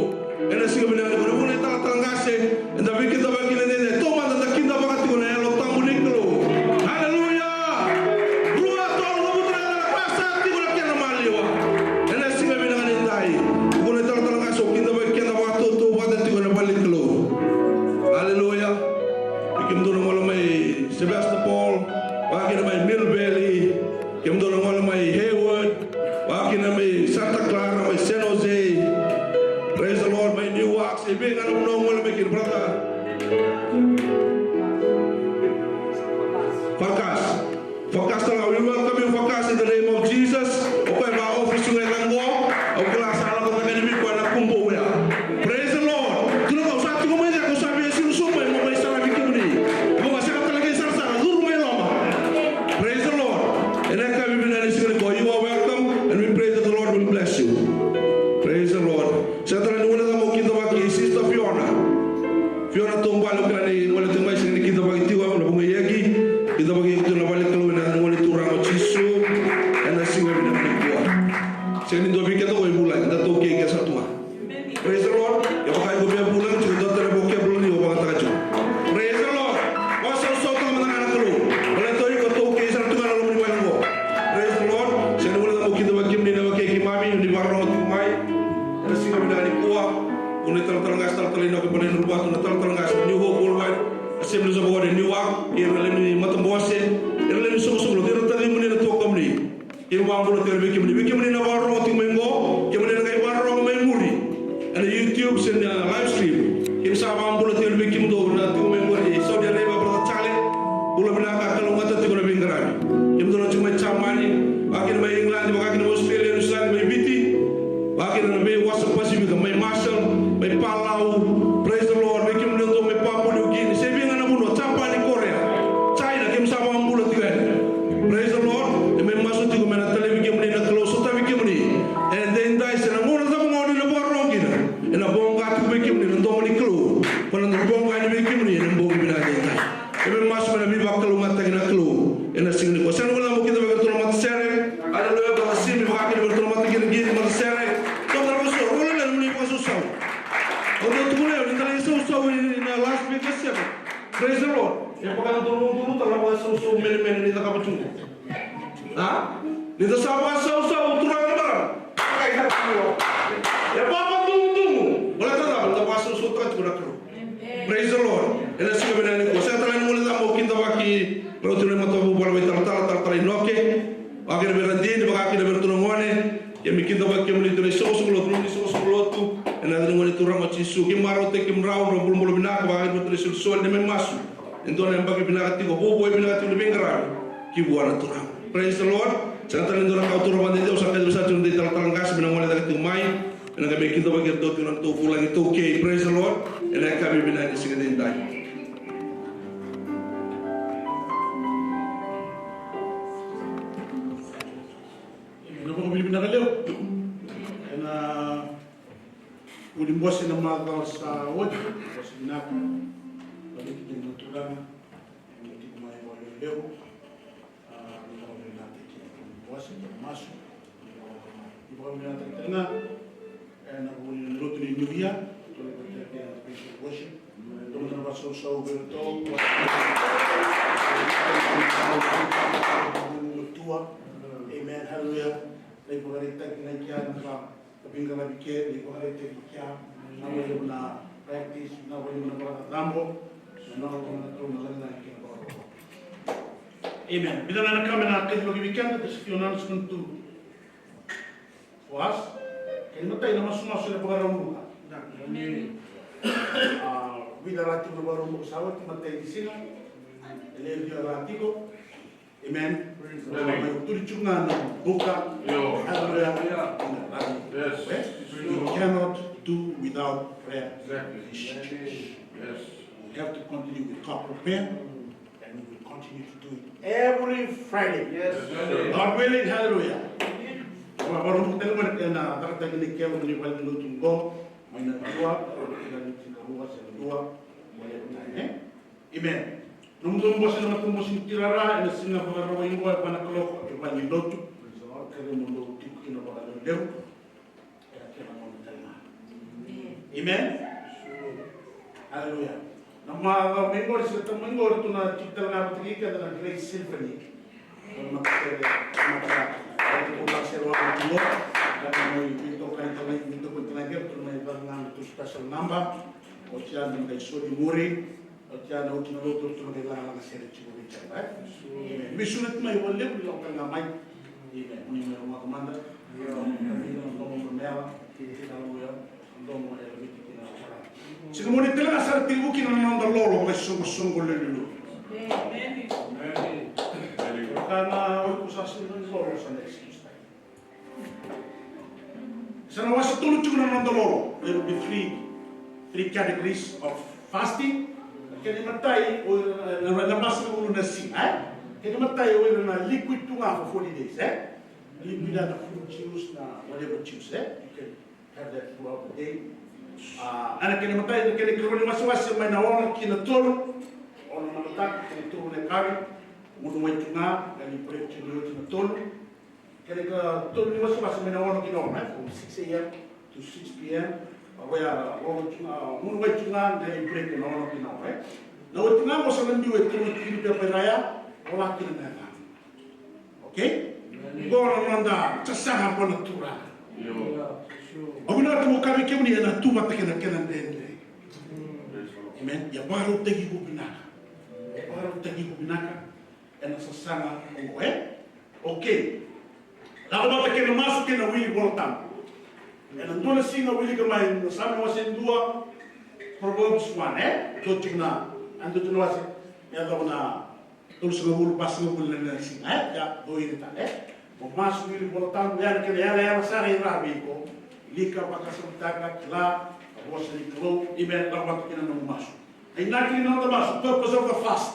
Ena siga vinaka nikua, na vuna italatala qase, eda veikidavaki kina edaidai, taumada da kidavaka tiko na Yalo Tabu ni Kalou. Haleluya! Rua, tolu, cavuta na yacana, ka sa tiko na kena maliwa. Ena siga vinaka ni dai, vuna italatala qase, au kidavaki keda vakatautauvata tiko ena vale ni Kalou. Haleluya! Vei kemudou na gole mai Sebastopol, vakakina mai Mill Valley, kemudou na gole mai Hayward, vakakina mai Santa Clara, mai San Jose. Praise the Lord, mai Newark, se vei ga na vanua o gole mai kina, brother. Fakas. Fakas tale ga, we welcome you, Fakas, in the name of Jesus. O koya e vakaofisa ga e caqo, au kila sa lako cake yani vei koya na kubu ya. Praise the Lord. Tukuna, au sa tiko mai cake, au sa via sulusulu mai, mo mai sara vei kemuni. Mo mai sara tale ga i sarasara, curu mai loma. Praise the Lord. Ena yakavi vinaka ni siga nikua, you are welcome, and we pray that the Lord will bless you. Praise the Lord. Sega tale ni guileca meu kidavaki Sister Fiona. Fiona Taubale, au kila ni gole tiko mai, sega ni kidavaki tiko, na vuqa i yaki. Kidavaki iko tu na vale ni Kalou ena yaca ni Gone Turaga o Jisu. Ena siga vinaka nikua. Sega ni dua vei keda qo e vulagi, da taukei ke sa tu ga. Praise the Lord. Kevaka iko via vulagi tiko, dua tale na vocabulary o vakayagataka tiko. Praise the Lord. Vakasausautaka mada ga na Kalou. Baleta o iko taukei sara tu ga ena loma ni vale qo. Praise the Lord. Sega ni guileca meu kidavaki kemuni na wekai keimami ni vakarorogo tiko mai. Ena siga vinaka nikua. Vuna italatala qase, talatala Inoke Balainaruvatu, na talatala qase New Hope Worldwide Assemblies of God e Newark, ira na lewe ni matabose, ira na lewe ni soqosoqo, ira na tacimuni, na tuakamuni. Keimami vakabula tiko vei kemuni, vei kemuni na vakarorogo tiko mai qo, kemuni na qai vakarorogo mai muri ena YouTube se na live stream. Keimami sa vakabula tiko vei kemudou na tiko mai qori e Saudi Arabia, brother Charlie. Bula vinaka, kalougata tiko na veiqaravi. Kemudou na tiko mai Jamani, vakakina mai England, vakakina mai Australia, New Zealand, mai Viti, vakakina na veiwasa Pasifika, mai Marshall, mai Palau. Praise the Lord. Vei kemudou mai Papua New Guinea, se vei ga na vanua, Japani, Korea, China, keimami sa vakabula tiko yani. Praise the Lord. E mai masu tiko me na talevi kemudou. Toro mata kina kina mata sere. Toro mata sere. Rola na muli vakasausau. O toro tukuna ni da lai sausau ina Las Vegas sere. Praise the Lord. E vaka na toro mata toro mata vakasausau mene mene ni da kapa tu. A? Ni da sa vakasausau turaga na marama. E vakadugudugu. Wala ka da vakasausau taka tiko na Kalou. Praise the Lord. Ena siga vinaka nikua. Sega tale ni gole cabo kidavaki. Rau tiko na matavuvale vakaitalatala, talatala Inoke. Vakakina vei ira na dini, vakakina vei ira tu na gone. Keimami kidavaki kemuni tu na isoqosoqo lotu, nomuni isoqosoqo lotu. Ena yaca ni Gone Turaga o Jisu. Keimami marautaki kemudrau, drau bulabula vinaka, vakakina vei ira tu na isolisoli, neimami masu. E dua na yabaki vinaka tiko, vovo vinaka tiko na veiqaravi. Ki vua na Turaga. Praise the Lord. Sega tale ni dua na ka au taura vakadede, au sa kaci vei sa tiko na dei talatala qase, me na gole cake tiko mai. Ena qai mai kidavaki iratou tiko na nodratou vulagi iTaukei. Praise the Lord. Ena yakavi vinaka ni siga edaidai. Ena vakavinavinaka levu. Ena vuli bose na macawa sa oti, bose vinaka. Vaviki kei na turaga. Ena tiko mai vakalevu. A, ni vakavinavinaka kei na vuli bose kei na masu. Ni vakavinavinaka tale ga. Ena vuli lotu ni New Year. Tole kei na praise and worship. Dou na vakasausau vei iratou. Amen. Hallelujah. Na ivakaraitaki na i kea na ka, na veiqaravi ke, na ivakaraitaki kea. Na wale na practice, na wale na vakacabo. Na wale na tou na lagilagi kei na vakarau. Amen. Vica ga na ka me na kaci vei keda, just a few announcement to for us. Kena imatai na masumasu ena Vakaraubuka. A, vica ra tiko na Vakaraubuka sa oti, matai ni siga. E levu via ra tiko. Amen. Praise the Lord. Mai tuli tiko ga na buka. Hallelujah. Yes. We cannot do without prayer. Exactly. Yes. We have to continue with corporate prayer. And we will continue to do it every Friday. Yes. God willing, hallelujah. Vakaraubuka tale mai na cakacaka ni kelo ni vale ni lotu qo, mai na dua, na dua, se na dua, mai na dua, e? Amen. Nomudou bose na matabose ni tirara, ena siga Vakarauwai qo, e va na kaloko, e vale ni lotu. Kere mo dou tiko kina vakalelevu. Ena kena gauna tale ga. Amen. Hallelujah. Na macawa mai qori, sa tau mai qori, tu na tiko tale ga vata kei keda na Grace Symphony. Na matakere, na matakere. Ena kena gauna tale ga, tu na mai veitokani tale ga, veitokani tale ga, tu na mai vaka ga na tu special number. Oti ya na qai soli muri. Oti ya na oti na lotu, tu na qai lagalaga sere tiko vei keda, e? Amen. Mai suna tu mai, vakalevu ni lako tale ga mai. Amen. Moni mai rogoca mada. Io. Io, na domo na mela. Aleluya. Na domo e laveti kina na Turaga. Sega moni tale ga sa tekivu kina na noda lolo, mai soqosoqo lelelu. Amen. Amen. Ka na o iko sa sega ni lolo, sa na excuse time. Sa na wase tolu tiko na noda lolo. There will be three, three categories of fasting. Kena imatai, o ira na, na, na, na basa na ulu na siga, e? Kena imatai, o ira na liquid tu ga for forty days, e? Liquid, na fruit juice, na whatever juice, e? You can have that throughout the day. A, ena kena imatai, na kena ikarua ni wasewase mai na ono ki na tolu. Ono na mataka, kena tolu na yakavi. Gunu wai tu ga, qai break tu ni oti na tolu. Kena ikatolu ni wasewase mai na ono ki na ono, e, from six a m to six p m. A, oya, ono tu ga, gunu wai tu ga, qai break na ono ki na ono, e. Na oti ga qo sa na biu e tolu tiki ni pepa i ra ya, o la kina na yacana. Okay? Qo na noda sasaga vua na Turaga. Au vinakata meu kaya vei kemuni, ena tu vata kei na kena dredre. Amen. Ia vakarautaki iko vinaka. Ia vakarautaki iko vinaka. Ena sasaga oqo, e? Okay. Lako vata kei na masu kei na wili Vola Tabu. Ena dua na siga wilika mai na Same wase dua, Proverbs one, e? Dua tiko na, a dua tiko na wase, e yacova na tolusagavulu, vasagavulu na siga, e? Ia, dua ira tale, e? Mo masu, wili Vola Tabu, ya na kena yalayala sara e ra vei iko. Wilika, vakasamataka, kila na vosa ni Kalou, amen, lako vata kina na nomu masu. Na inaki ni noda masu, purpose of the fast.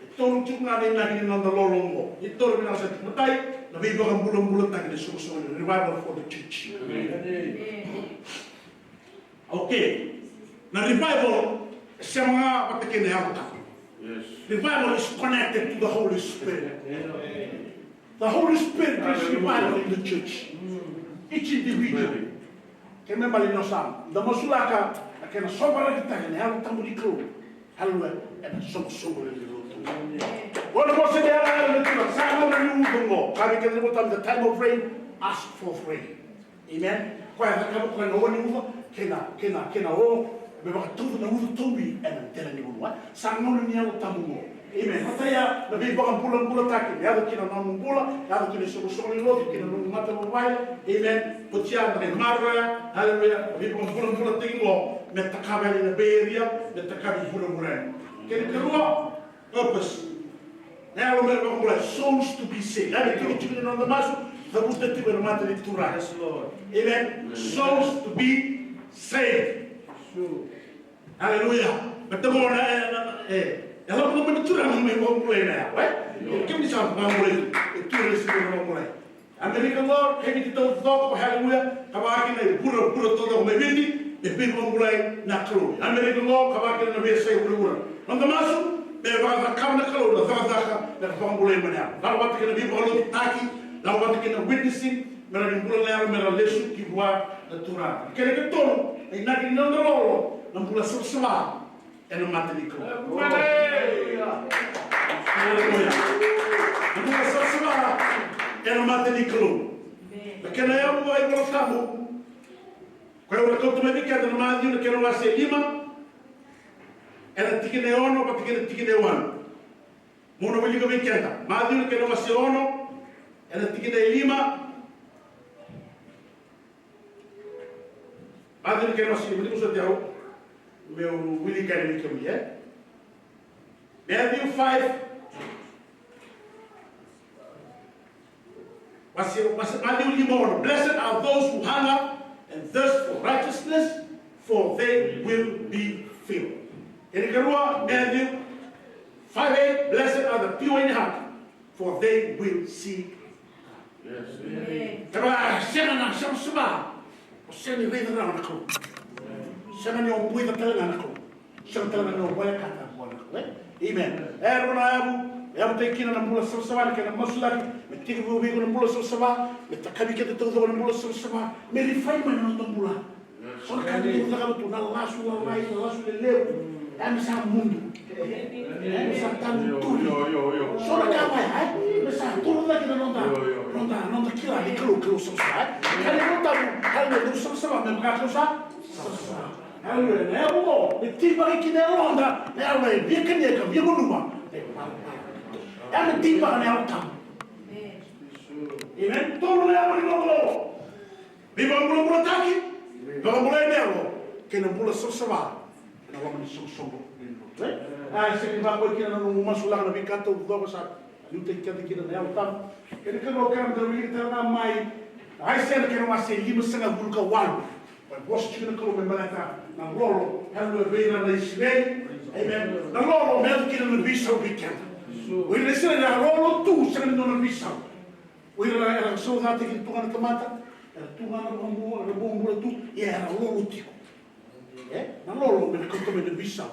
E tolu tiko ga na inaki ni noda lolo oqo. E tolu vinaka sara tiko. Matai, na veivakabulabulataki, na soqosoqo, revival for the church. Amen. Okay. Na revival e sema ga vata kei na Yalo Tabu. Yes. Revival is connected to the Holy Spirit. Amen. The Holy Spirit is revival in the church. Each individual. Kena ibalebale ni noda sa da masulaka na kena sovaraki tale na Yalo Tabu ni Kalou. Hallelujah. Ena soqosoqo ni lotu. Ena vosa ni Yalo Tabu ni Kalou, sa gauna ni uca oqo. Ka vei keda na iVolatabu, the time of rain, ask for rain. Amen. Koya e cakava koya na o ni uca kei na, kei na, kei na o, me vakatauca na uca taubi ena dela ni vanua. Sa gauna ni Yalo Tabu oqo. Amen. Vata ya na veivakabulabulataki me yaco kina na nomu bula, yaco kina isoqosoqo ni lotu, kina nomu matavuvale. Amen. Oti ya na kai maroroya. Hallelujah. Na veivakabulabulataki oqo me takava yani na vei area, me takava i vuravura yani. Kena ikarua, purpose. Na yalo me vakabulai, souls to be saved. Ena tikotiko ni noda masu, cavuta tiko ena mata ni Turaga. Yes, Lord. Amen. Amen. Souls to be saved. True. Hallelujah. Baleta na, na, na, e, e lako mai na Turaga me vakabulai na yalo, e? Amen. Kemuni sa vakabulai, e Turaga sega ni vakabulai. Amerika qo, kei Viti taucoko, haleluya, ka vaka kina e vuravura taucoko mai Viti, me veivakabulai na Kalou. Amerika qo, ka vaka kina na veiyasai vuravura. Noda masu, me vakacakava na Kalou na cakacaka, me vakabulai mai na yalo. Lako vata kei na veivakalotutaki, lako vata kei na witnessing, me ra ni bula na yalo, me ra lesu ki vua na Turaga. Kena ikatolu, na inaki ni noda lolo, na bula savasava ena mata ni Kalou. Aleluya. Aleluya. Na bula savasava ena mata ni Kalou. Na kena yavu vaka iVolatabu. Koya au na kauta mai vei keda na Maciu na kena wase e lima, ena tikina e ono vata kei na tikina e walu. Meu na wilika vei keda. Maciu na kena wase e ono, ena tikina e lima. Maciu na kena wase, wilika soti au, meu wilika yani vei kemuni, e? Matthew five, wase, wase, Maciu lima ono. Blessed are those who hunger and thirst for righteousness, for they will be filled. Kena ikarua, Matthew five eight, blessed are the pure in heart, for they will see God. Yes. Amen. Kevaka sega na savasava, o sega ni raica rawa na Kalou. Sega ni o buica tale ga na Kalou. Sega tale ga ni o volekata vua na Kalou, e? Amen. E, rua na yavu, yavutaki kina na bula savasava, na kena masulaki, me tekivu vei iko na bula savasava, me takavi keda taucoko na bula savasava, me refine mai na noda bula. So na ka ni dau cakava tu, na lasu lalai, na lasu lelevu. E me sa mudu. E me sa tanu turi. So na ka mai, e me sa turu cake na noda, noda, noda kila ni Kalou, Kalou savasava, e. Ka ni noda, ka ni noda savasava, me vaka Kalou sa savasava. Aleluya. Na yavu qo, me teivaki kina e yaloda, na yalo e via kania ka via gunuva. E me teivaka na Yalo Tabu. Amen. Tolu na yavu ni noda lolo. Veivakabulabulataki, vakabulai na yalo, kei na bula savasava ena loma ni soqosoqo ni lotu, e? A, e sega ni vaka kina na nomu masulaka na veika taucoko sa liutaki keda kina na Yalo Tabu. Kena ikarua, kerea meda wilika tale ga mai na Aisea na kena wase limasagavulu ka walu. Oi, vosa tiko na Kalou me baleta na lolo, haleluya, vei ira na Isireli. Amen. Na lolo me yaco kina na veisau vei keda. O ira na Isireli era lolo tu, sega ni dua na veisau. O ira era saunataki tu ga na tamata, era tu ga na vakabula, era bobula tu, ia era lolo tiko. E, na lolo me na kauta mai na veisau.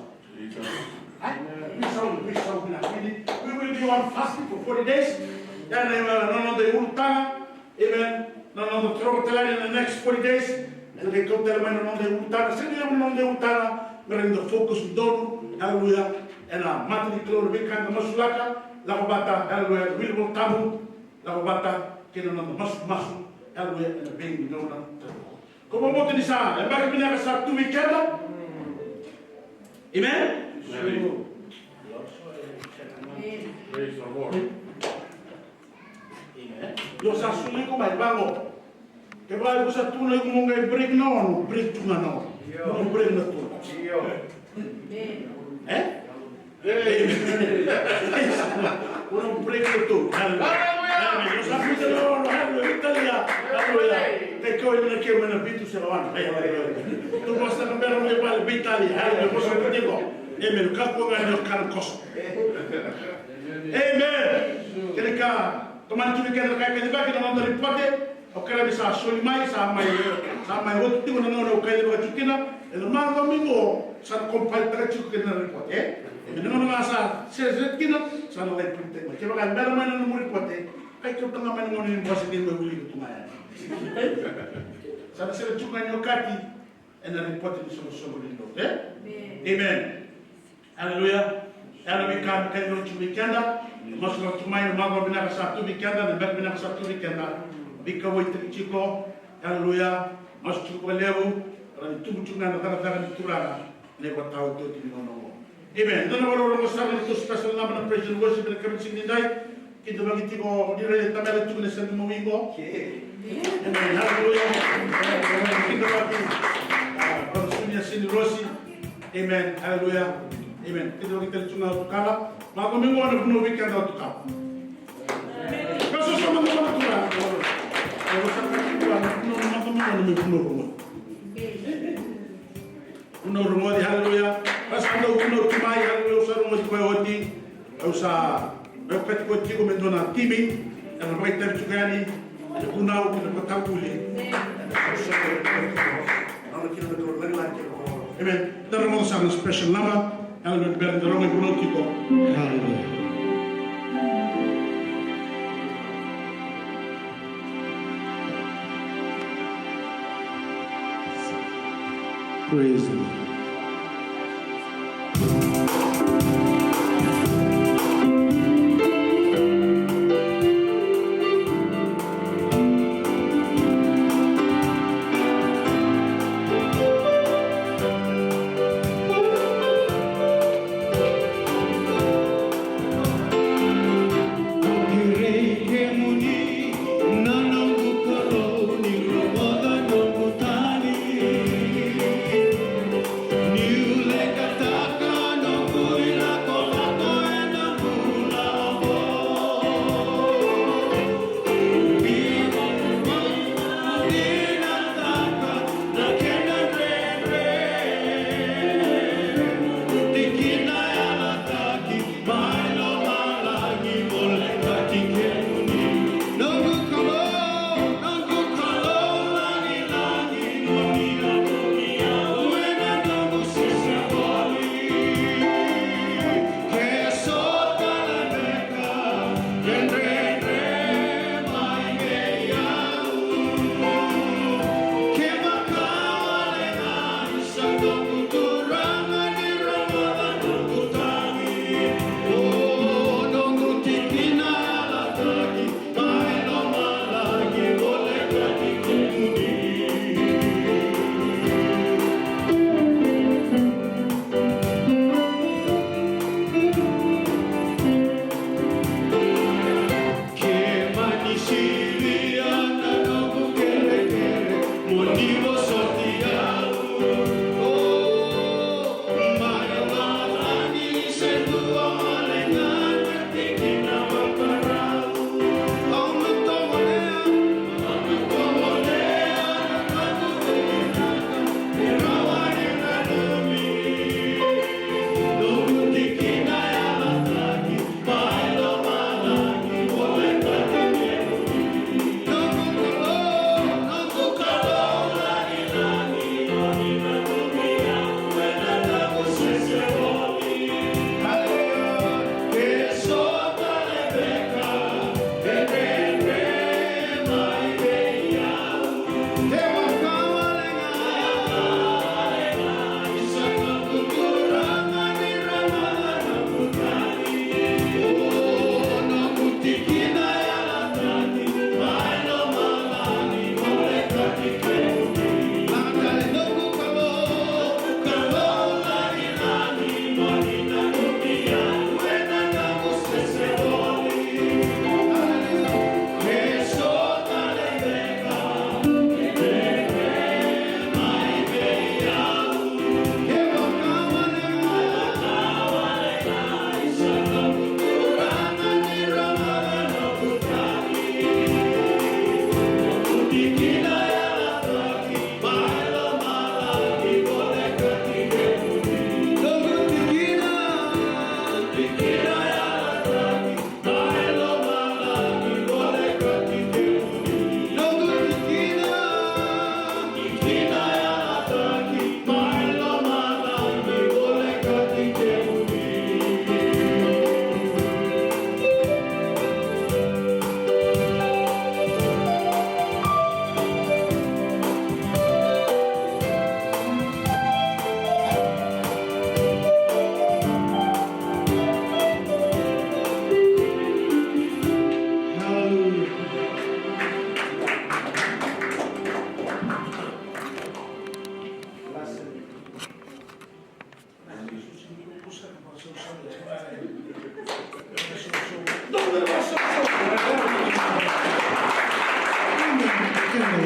Ai, veisau, veisau vinaka. We will be on fasting for forty days. Ia na, na noda iulutaga, amen. Na noda toroka tale yani na next forty days. Ena qai kauta tale mai na noda iulutaga. Sega ni levu na noda iulutaga, me rawa ni da focus donu, haleluya, ena mata ni Kalou, na veika eda masulaka, lako vata, haleluya, na wili Volatabu, lako vata kei na noda masumasu, haleluya, ena veigauna taucoko. Ko vakabauta ni sa yabaki vinaka sa tu vei keda. Amen? Amen. Praise the Lord. Amen. Io, sa soli iko mai vaqo. Kevaka iko sa tukuna iko mo qai break na ono, break tu ga na ono. Mo break na tolu. Io. E? Amen. Iko na break na tolu. Hallelujah. Amen. Io, sa break na ono. Hallelujah. Italia. Hallelujah. Kei kau ena keu mai na vitu se na ono. Hallelujah. Tu vosa na bera mai vale, veitalia. Hallelujah. Vosa na tiko. Amen. Kakua ga ni o kana koso. Amen. Kena ka, tomani tu vei keda na ka e kacivaki na noda ripote. Au kerea ni sa soli mai, sa mai, sa mai oti tiko na gauna au kacivaka tiko kina. Ena macawa mai qo, sa na compile taka tiko kina na ripote, e? Ena gauna ga sa sere, sere kina, sa na lai print mai. Kevaka e bera mai na nomu ripote, Kai kauta ga mai na gauna ni bose ni mai wilika tu ga yani. Sa na sere tu ga ni okati ena ripoti ni soqosoqo ni lotu, e? Amen. Aleluya. Ena veika me kai lotu vei keda. Masu lotu mai na macawa vinaka sa tu vei keda, na beka vinaka sa tu vei keda. Veikauwaitaki tiko. Aleluya. Masu tiko vakalevu. Ra ni tubu tiko ga na cakacaka ni Turaga. Nei vataotioti ni gauna oqo. Amen. Dua na vakarorogo sara na tou special number na praise and worship ena yakavi ni siga nidai. Kidavaki tiko ni rai tamela tiko na sega ni mawi qo. Amen. Hallelujah. Kidavaki. Ah, Brother Sunia Sini Rosi. Amen. Hallelujah. Amen. Kidavaki tale tu ga o Tukala. Macawa mai qo na vunau vei keda o Tukala. Ka so sa macawa na Tukala. Ka so sa macawa na Tukala. Na macawa mai qo na mai vunau qo. Vunau rogoci, haleluya. Au sa dau vunau tu mai, haleluya, au sa rogoci koya oti. Au sa, au kati koya tiko me dua na timi. Ena vakaitavi tiko yani ena vunau kei na vakatakuli. Amen. Da rogoca sara na special number. Haleluya, bera ni da rogoci vunau tiko. Haleluya. Praise the Lord.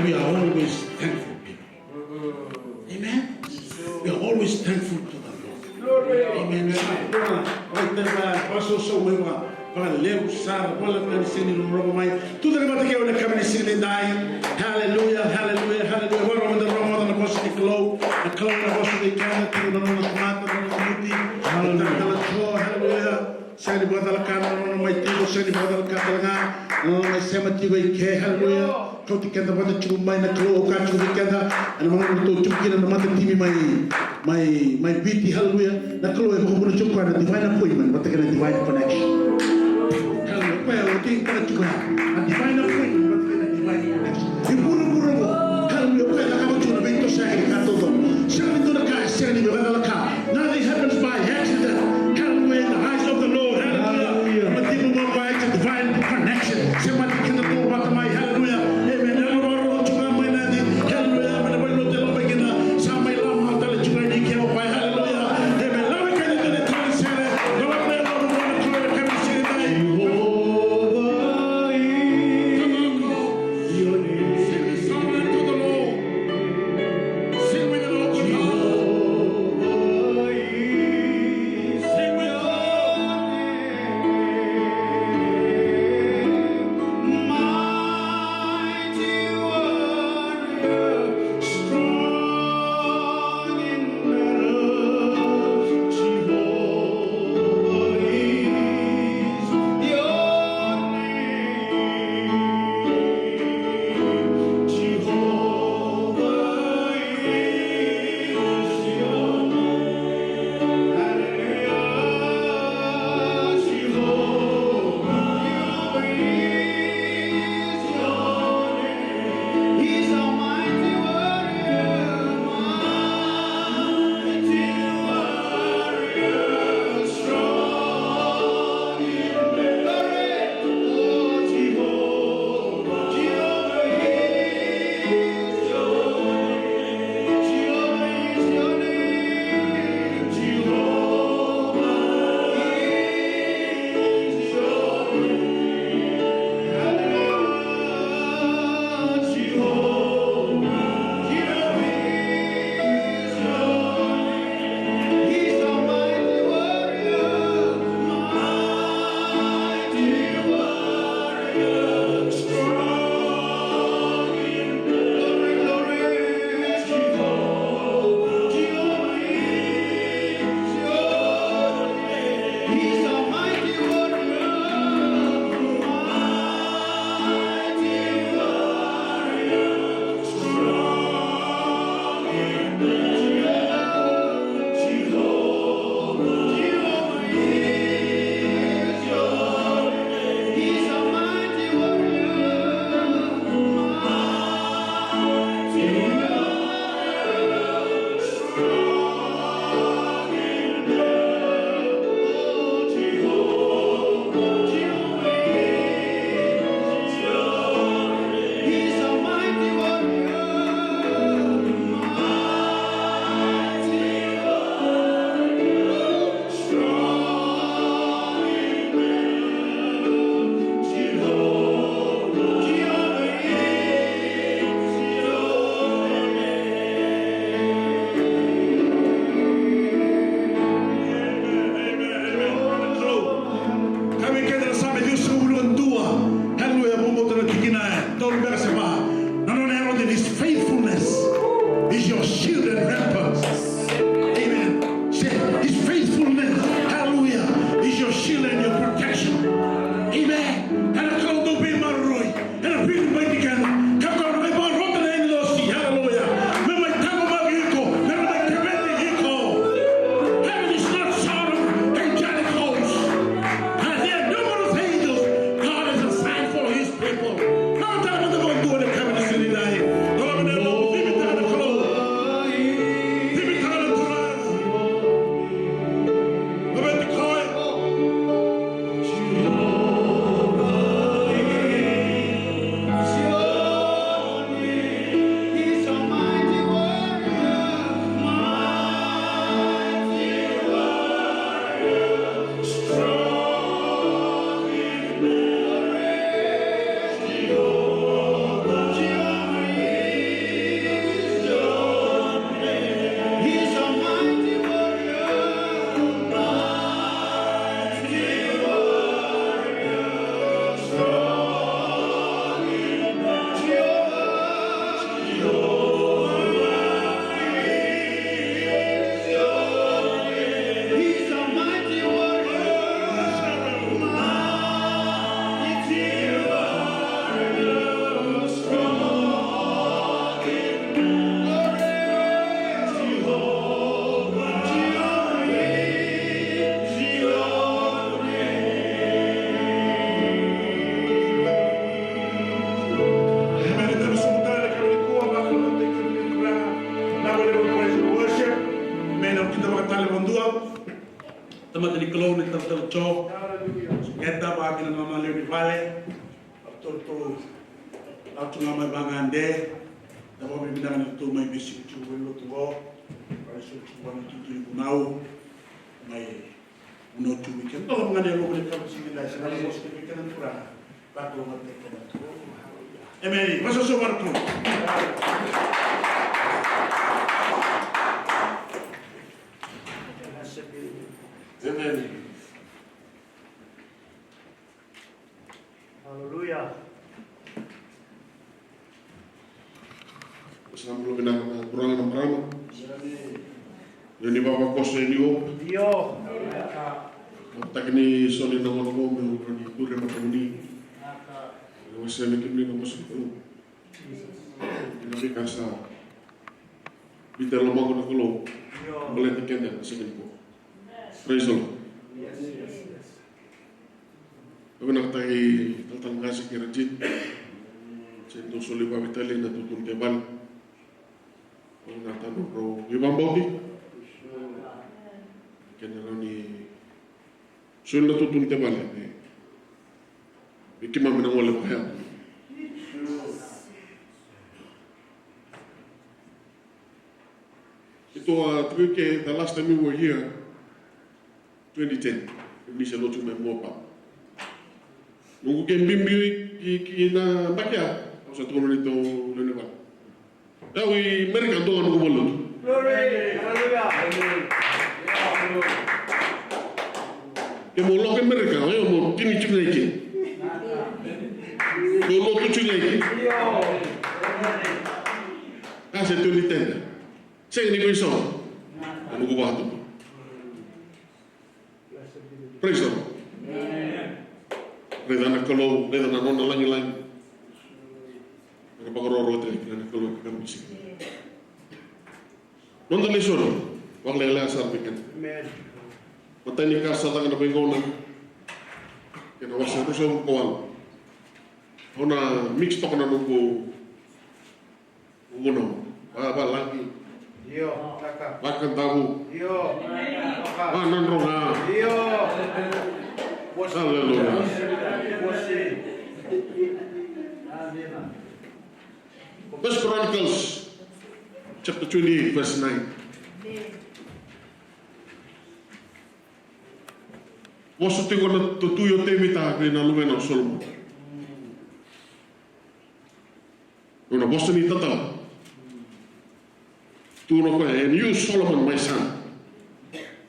We are always thankful people. Amen. We are always thankful to the Lord. Amen. Sa dua na vakasosoma, vakalevu sara, vakalevu na sega ni rorogo mai. Tucake vata kei au ena yakavi ni siga nidai. Hallelujah, hallelujah, hallelujah. Vakarau meda rogoca na vosa ni Kalou. Na Kalou ena vosa vei keda, tiko na nona tamata, na nona lumuti. Hallelujah. Sega ni vakacalaka na nona mai tiko, sega ni vakacalaka tale ga na nona mai sema tiko i ke. Hallelujah. Kauti keda vata tiko mai na Kalou, au kaya tiko vei keda ena gauna tou tiko kina na matatimi mai, mai, mai Viti. Hallelujah. Na Kalou e vakavuna tiko koya na divine appointment vata kei na divine connection. Hallelujah. Koya e vakatitaka tiko ya na divine appointment vata kei na divine connection. E vuravura oqo. Hallelujah. Koya e cakava tiko na veitosoyaki ni ka taucoko. Sega ni dua na ka e sega ni vakacalaka. Nothing happens by accident. Hallelujah. In the eyes of the Lord. Hallelujah. Hallelujah. It's a divine connection. Semati keda tu vata mai. Hallelujah. Amen. Hallelujah. Hallelujah. Hallelujah. Hallelujah. Mata ni Kalou ni talatala Jo. Keda vaka kina nona lewe ni vale. Ratou, ratou tu ga mai vagade. Da vakavinavinaka ni ratou mai veisiko tiko vei lotu qo. Mai siko tiko vei na tutu ni vunau. Mai vunau tiko vei keda. Toka vagade e loma ni kava sivila. Sa na mosi vei keda na turaga. Emeni. Vakasoso vakaruku. Emeni. Haleluya. Sa bula vinaka na turaga na marama. Io, ni vavakoso e liu. Io. Mataki ni soli na gona qo me ura ni ture matamuni. Io, seme kemuni na masu. Io, ni vika sa vita lomaqu na Kalou. Io. Baleta keda na siga nikua. Praise the Lord. Yes, yes, yes. Au vinakataki talatala qase kei Rajin. Se dou soli vavitali na tutulu kei vale. Au vinakata na rau veivabauti. Kena rau ni soli na tutulu kei vale. Me keimami na gole vaya. Ito a tiko ke the last time we were here. Twenty ten, ni se lotu mai Moapa. Noqu ke bibi ki, ki na backyard, au sa tukuna ni tou lewe ni vale. Au i Amerika, dua noqu vale lotu. Glory, hallelujah. Ke mo loko i Amerika, o yau mo tini tiko ga i ke. Mo lotu tiko ga i ke. A se twenty ten. Sega ni veisau. Noqu vatu. Praise the Lord. Raica na Kalou, raica na nona lagilagi. Ena vakarokoroko tale kina na Kalou ki na misiki. Noda lesoni, vakalailai sara vei keda. Matai ni ka sa caka na veigauna. Kena wase ruasagavulu ka walu. Au na mix toka na noqu Vunau. Va, valagi. Io, taka. Vakadavu. Io. Vaka. Vanadroga. Io. Hallelujah. Vosi. First Chronicles chapter twenty-eight, verse nine. Vosa tiko na tu, tui o Tevita vei na luvena o Solomoni. Nona vosa ni tatau. Tukuna o koya, and you, Solomon, my son,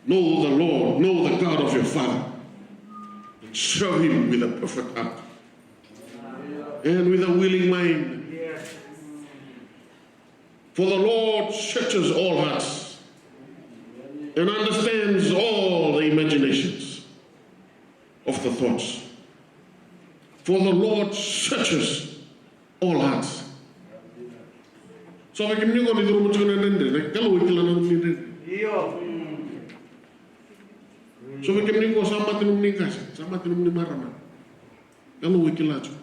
know the Lord, know the God of your father, and serve him with a perfect heart and with a willing mind. For the Lord searches all hearts and understands all the imaginations of the thoughts. For the Lord searches all hearts. So vei kemuni qo ni curuma tiko na dredre, na Kalou e kila na nomuni dredre. Io. So vei kemuni qo sa mate nomuni qase, sa mate nomuni marama, Kalou e kila tiko.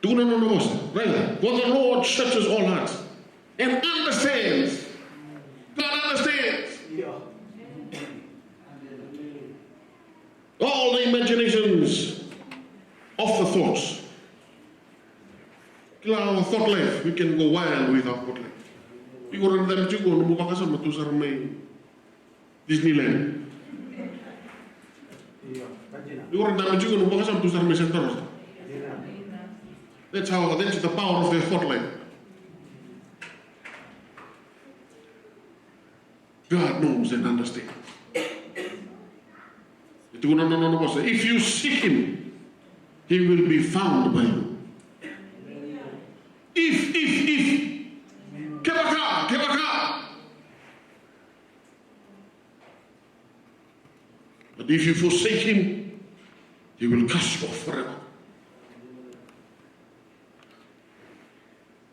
Tukuna na nona vosa, right? For the Lord searches all hearts and understands. God understands. Io. All the imaginations of the thoughts. Kila, our thought life, we can go wild with our thought life. Iko rawa ni cabe tiko nomu vakasama tu sara mai Disneyland. Iko rawa ni cabe tiko nomu vakasama tu sara mai Santa Rosa. That's how, that's the power of the thought life. God knows and understands. E tukuna na nona vosa, if you seek him, he will be found by you. If, if, if. Kevaka, kevaka. But if you forsake him, he will cast you off forever.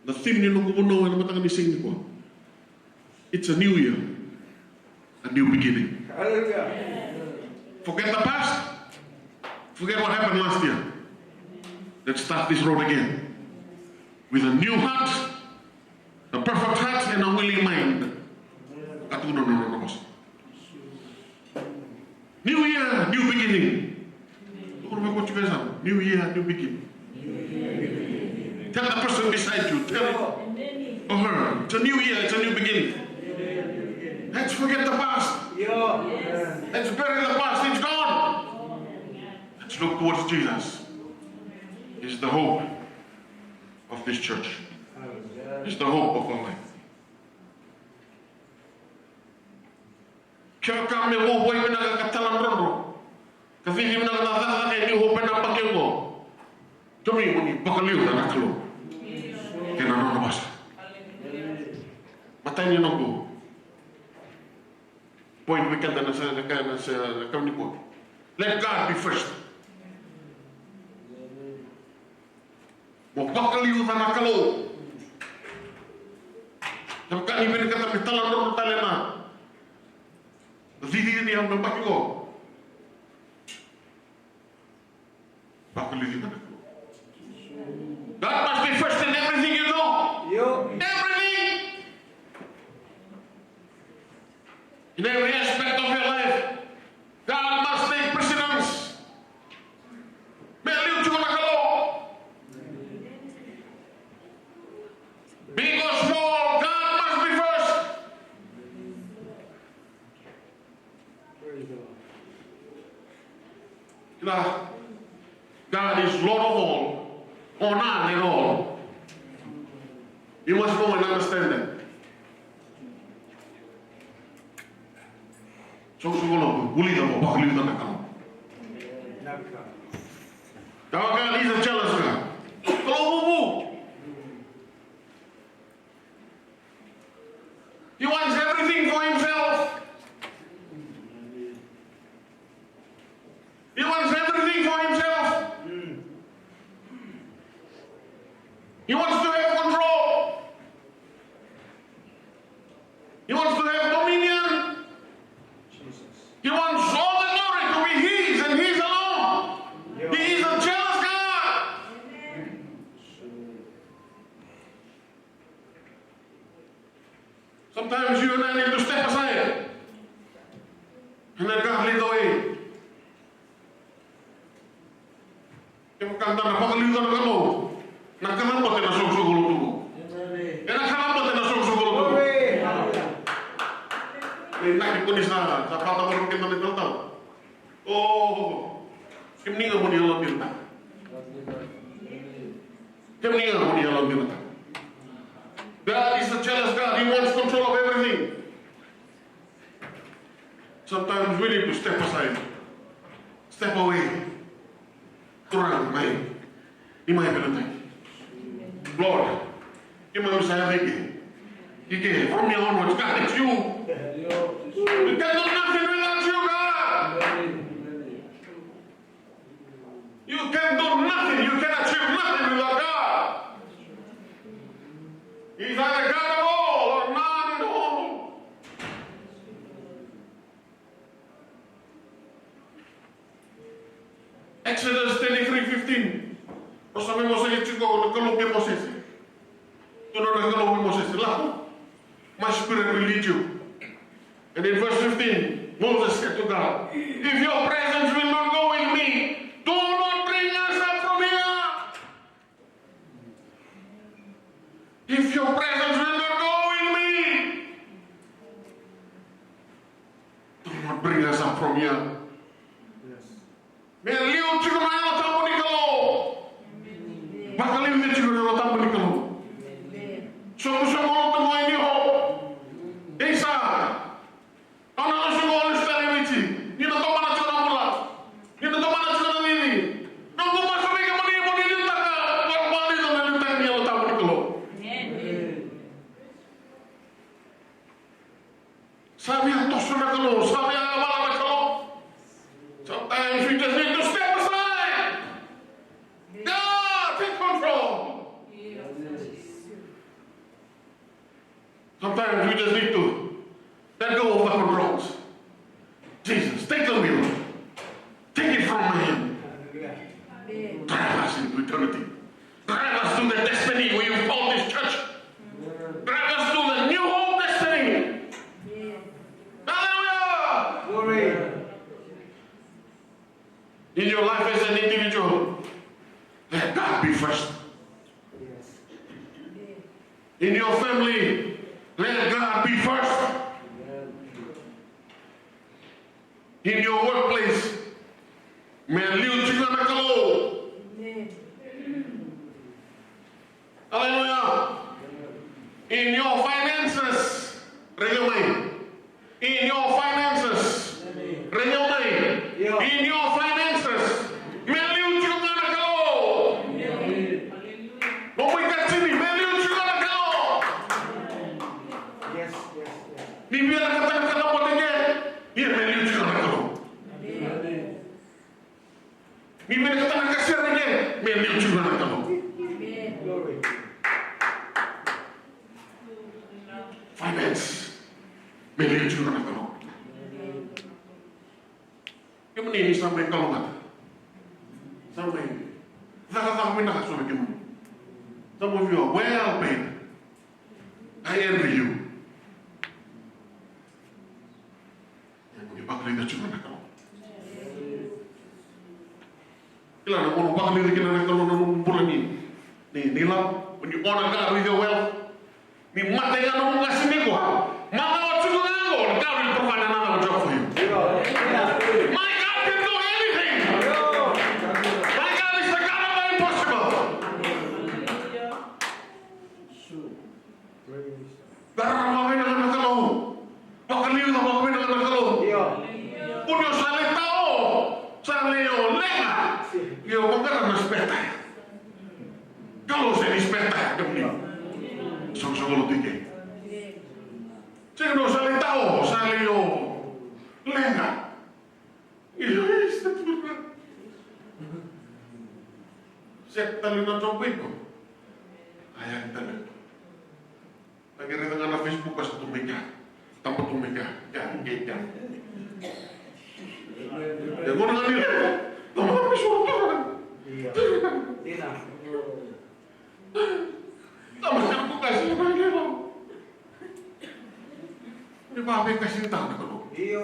Na theme ni noqu vunau ena mataka ni siga nikua. It's a new year, a new beginning. Hallelujah. Forget the past. Forget what happened last year. Let's start this road again with a new heart, a perfect heart, and a willing mind. Ka tukuna na nona vosa. begin. Tell the person beside you, tell him or her, it's a new year, it's a new beginning. Let's forget the past. Let's bury the past, it's gone. Let's look towards Jesus. He's the hope of this church. He's the hope of our life. Kevaka me vuavuai vinaka ka taladrodro, ka cici vinaka na cakacaka e New Hope ena yabaki oqo, kemuni mo ni vakaliuca na Kalou kei na nona vosa. Matai ni noqu point vei keda na sa, na ka, na sa, na ka ni point. Let God be first. Mo vakaliuca na Kalou. Kevaka ni vinakata me taladrodro tale na cici ni yabaki qo, vakaliuca na Kalou. God must be first in everything you do. Everything. In every aspect of your life, God must take precedence. Me liu tiko na Kalou. Big or small, God must be first. Praise the Lord. Kila, God is Lord of all, owner of all. You must know and understand that. Soqosoqo lotu, vulica mo vakaliuca na Kalou. Kevaka ni sa jealous ka, Kalou vuvu. He wants everything for himself. He wants everything for himself. He wants to have control. He wants to have dominion. He wants all the glory to be his and his alone. He is a jealous God. Sometimes you and I need to step aside and let God lead the way. Kevaka eda na vakaliuca na Kalou, na kalabote na soqosoqo lotu. Ena kalabote na soqosoqo lotu. Na inaki ko ni sa, sa vata mo keda na italatala. O, kemuni ga mo ni yalovinaka. Kemuni ga mo ni yalovinaka. God is a jealous God. He wants control of everything. Sometimes we need to step aside. Step away. Turaga mai, ni mai vinakataki. Lord, keimami sa yaco i ke. I ke, from here onwards, God, it's you. You can do nothing without you, God. You can do nothing. You can achieve nothing without God. He's either God of all or none at all. Exodus thirty-three fifteen. Rosa me Mosese tiko na Kalou kei Mosese. Tukuna na Kalou vei Mosese, lako. My spirit will lead you. And in verse fifteen, Moses said to God, if your presence will not go with me, do not bring us up from here. If your presence will not go with me, do not bring us up from here. Me liu tiko na Yalo Tabu ni Kalou. Vakaliuci tiko na Yalo Tabu ni Kalou. Soqosoqo lotu mai ni ho. Isa. Au na soqosoqo Holy Spirit vei Jisu. Ni na tomana tiko na bula. Ni na tomana tiko na cici. Noqu masu vei kemuni mo ni liutaka. Vakaliuca na liutaka ni Yalo Tabu ni Kalou. Sa via toso na Kalou, sa via yavala na Kalou. Sometimes we just need to step aside. God, take control. Sometimes we just need to let go of the controls. Jesus, take the wheel. Take it from my hand. Drive us into eternity. Drive us to the destiny where you called this church. Drive us to the new home destiny. Hallelujah. In your life as an individual, In your family, let God be first. In your workplace, me liu tiko ga na Kalou. Aleluya. In your finances, raica mai. In your finances, raica mai. In your finances, me liu tiko ga na Kalou. Nomu ikatini, me liu tiko ga na Kalou. Ni via na kata na kata mo teke, ia me liu tiko ga na Kalou. Ni vinakata na kasere, me liu tiko ga na Kalou. Finance, me liu tiko ga na Kalou. Kemuni ni sa mai kalougata, sa mai cakacaka vinaka so vei kemuni. Some of you are well paid. I envy you. Ni vakaliuca tiko na Kalou. Kila na gauna vakaliuca kina na Kalou na nomu bula ni, ni, ni lavo, when you honor God with your wealth. Ni mate ga nomu qase nikua. Macawa tiko ga qo, God will provide another job for you. My God can do anything. My God is the God of the impossible. Qarava vinaka na Kalou. Vakaliuca vakavinaka na Kalou. Io. Kua ni o sa lai tao, sa lai o leqa. Io, vaqara na spare tire. Kalou sega ni spare tire, kemuni. Soqosoqo lotu i ke. Sega ni o sa lai tao, sa lai o leqa. Io, io, sa tu na. Set tale na job iko. Aya tale. Na qai raica ga na Facebook, ka sa tu mai kea. Taba tu mai kea. Kea, kea, kea. E gona ga ni leqa. Taba na Facebook tu ga. Io. Tina. Taba na Facebook ka sa tu mai kea. Ni vavei ka sa tu na Kalou. Io.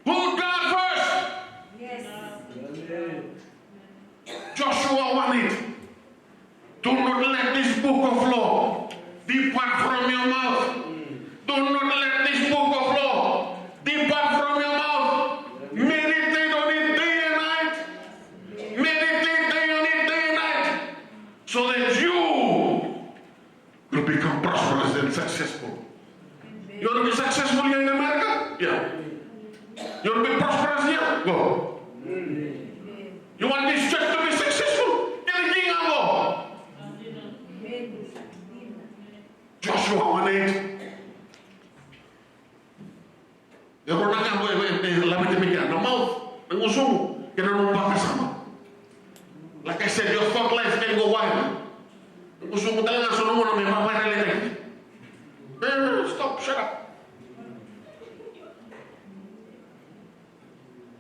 Put God first. Yes. Joshua one eight. Do not let this book of law depart from your mouth. Do not let this book of law depart from your mouth. Meditate on it day and night. Meditate on it day and night. So that you will become prosperous and successful. You want to be successful here in America? Yeah. You want to be prosperous here? Go. You want this church to be successful? Get a king and go. Joshua one eight. E rua na ka e, e, e laveti mai kea, na mouth, na gusumu, kei na nomu vakasama. Like I said, your thought life can go wild. Na gusumu tale ga so na gauna me vavairalitaki. Eh, stop, shut up.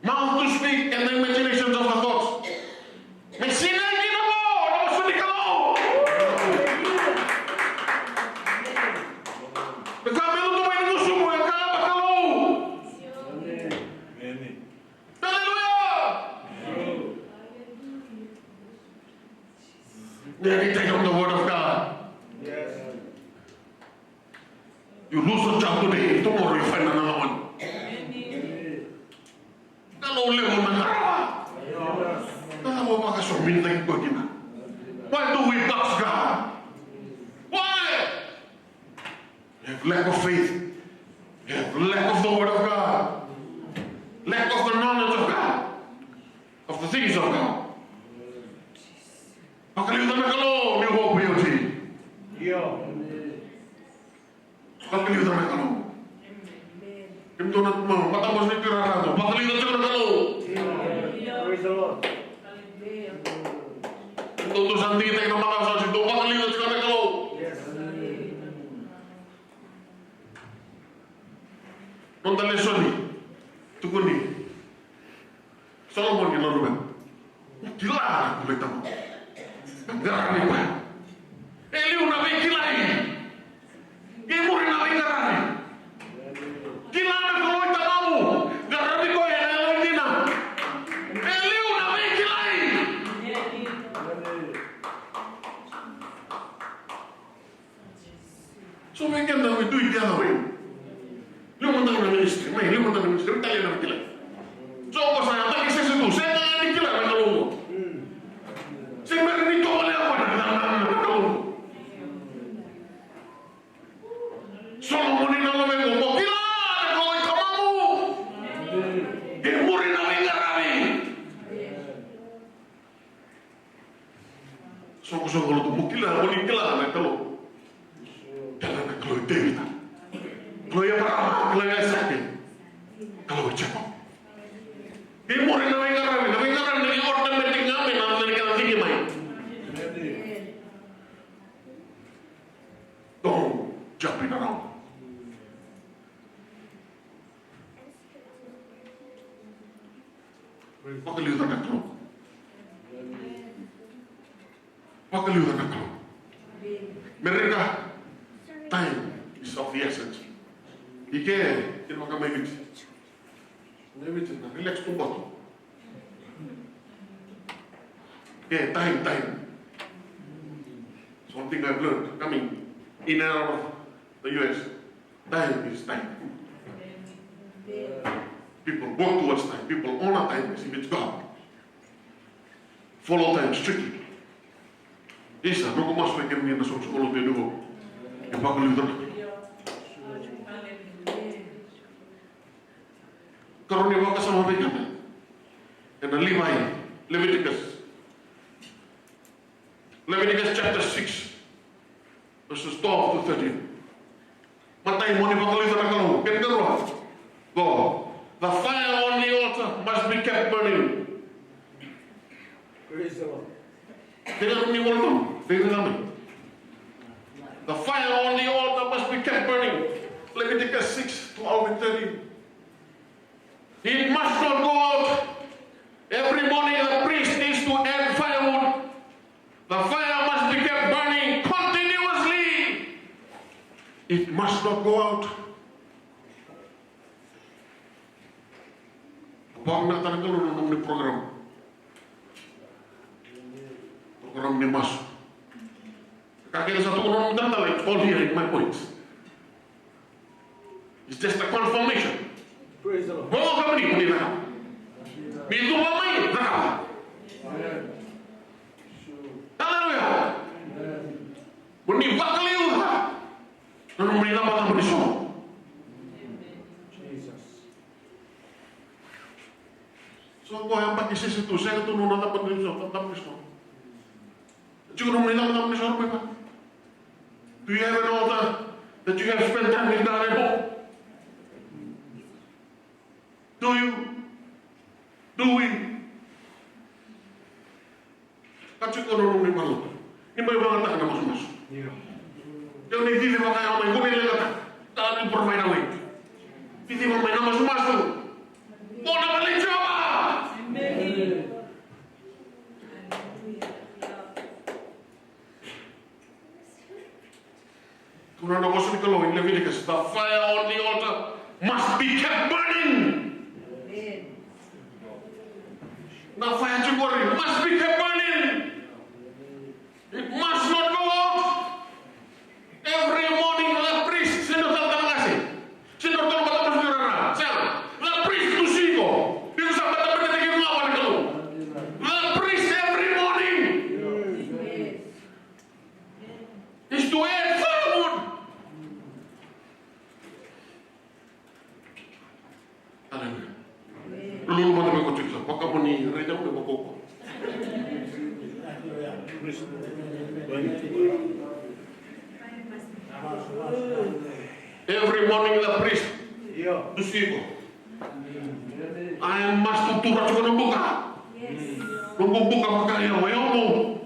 Mouth to speak and the imaginations of the thoughts. Me sinai kina vou na vosa ni Kalou. Me ka me lutu mai na gusumu e ka vakakalou. Aleluya. Meditate on the word of God. You lose a job today, tomorrow you find another one. Kalou levu na qarava. Na cava o vakasominitaki koya kina? Why do we box God? Why? You have lack of faith. You have lack of the word of God. Lack of the knowledge of God. Of the things of God. Vakaliuca na Kalou ni hope oti. Io. Vakaliuca na Kalou. Kemudou na matabose ni tuirara, vakaliuca tiko na Kalou. Praise the Lord. Kemudou dou sa digitaki na macawa sa oti, dou vakaliuca tiko na Kalou. Yes. Noda lesoni, tukuni. Solomoni na luvena. Kila na Kalou i tamaqu. Qaravi koya. E liu na veikilai. Qai muri na veiqaravi. Kila na Kalou i tamaqu. Qaravi koya ena yalodina. E liu na veikilai. So vei keda we do it the other way. Liu mada na ministry, mai liu mada na ministry, tale na kila. So ko sa yabaki sese tu, sega ni kila na Kalou. Se mera ni tovolea ko na Kalou. Solomoni na love qo, mo kila na Kalou i tamamu. E muri na veiqaravi. Soqosoqo lotu, mo kila, mo ni kila na Kalou. Kila na Kalou i Tevita. Kalou i Eparama, Kalou i Aisake. Kalou i Jekope. Ni muri na veiqaravi, na veiqaravi na vei automatic ga mai na, na kena tiki mai. Don't jump in around. Vakaliuca na Kalou. Vakaliuca na Kalou. Merika, time is of the essence. Ike, kina vaka mai Viti. Mai Viti, na relax tu boto. Ike, time, time. Something I've learned coming in and out of the U S. Time is time. People work towards time. People honor time as if it's God. Follow time strictly. Isa, noqu masu vei kemuni na soqosoqo lotu e Nuku. E vakaliuca na Kalou. Karua ni vakasama vei keda. Ena Levi, Leviticus. Leviticus chapter six, verses twelve to thirteen. Matai mo ni vakaliuca na Kalou. Kena karua. Go. The fire on the altar must be kept burning. Praise the Lord. Kena karua ni volcom. Kena karua. The fire on the altar must be kept burning. Leviticus six, twelve and thirteen. It must not go out. Every morning the priest needs to add firewood. The fire must be kept burning continuously. It must not go out. Vakavinakataka na Kalou na nomuni program. Program ni masu. Ka kece sa tukuna na nomu talatala, it's all here in my points. It's just a confirmation. Praise the Lord. Mo kemuni, mo ni cakava. Ni cuva mai, cakava. Amen. Hallelujah. Amen. Mo ni vakaliuca na nomuni icabocabo ni soqo. Jesus. So ko yabaki sese tu, sega tu nona icabocabo ni soqo, icabocabo ni soqo. Tiko nomuni icabocabo ni soqo mai vei? Do you have an altar that you have spent time with God at home? Do you? Do we? Ka tiko na nomuni vale ni mai vakayagataka na masumasu. Io. Io, ni cici vakayawa mai, ko ni leqataka. God will provide a way. Cici vaka mai na masumasu. Ko na vale i Jiova. Amen. Tukuna na vosa ni Kalou in Leviticus, the fire on the altar must be kept burning. Amen. Na fire tiko qori must be kept burning. It must not go out. Every morning the priest, sega ni talatala qase, sega ni talatala qase, sega. The priest dusi iko. Iko sa vakatakekere na Kalou. The priest every morning is to add firewood. Hallelujah. Lululu mada vei ko tiko sa, vaka mo ni raica au me vakaukauwa. Every morning the priest dusi iko. I must tutura tiko na buka. Noqu buka vaka ya, o yau.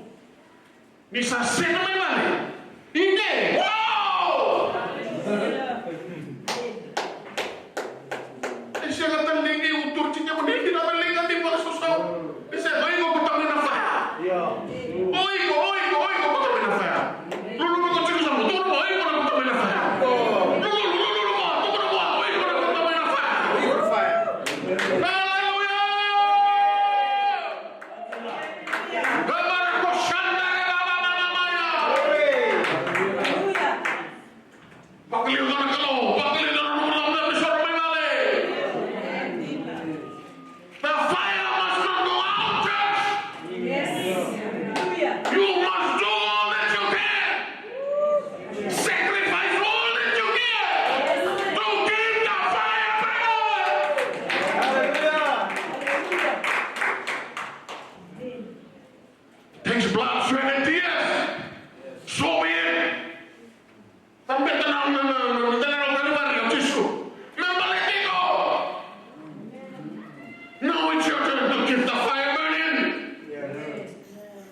Ni sa sega mai vale. Ike. Wow! E sega tale ni qai uturi tiko mo ni kina vale ga ni vakasausau. E sega, o iko ko tau ena faya. O iko, o iko, o iko ko tau ena faya. Lululu ko tiko sa mo, tukuna vua, o iko na ko tau ena faya. Lululu, lululu vua, tukuna vua, o iko na ko tau ena faya. Hallelujah! Hallelujah. You must do all that you can. Sacrifice all that you can to keep the fire burning. Hallelujah. Takes blood, sweat, and tears. So be it. Sa beta na, na, na, na, na, na, na, na, na, Jisu. Me baleti iko. Now it's your turn to keep the fire burning.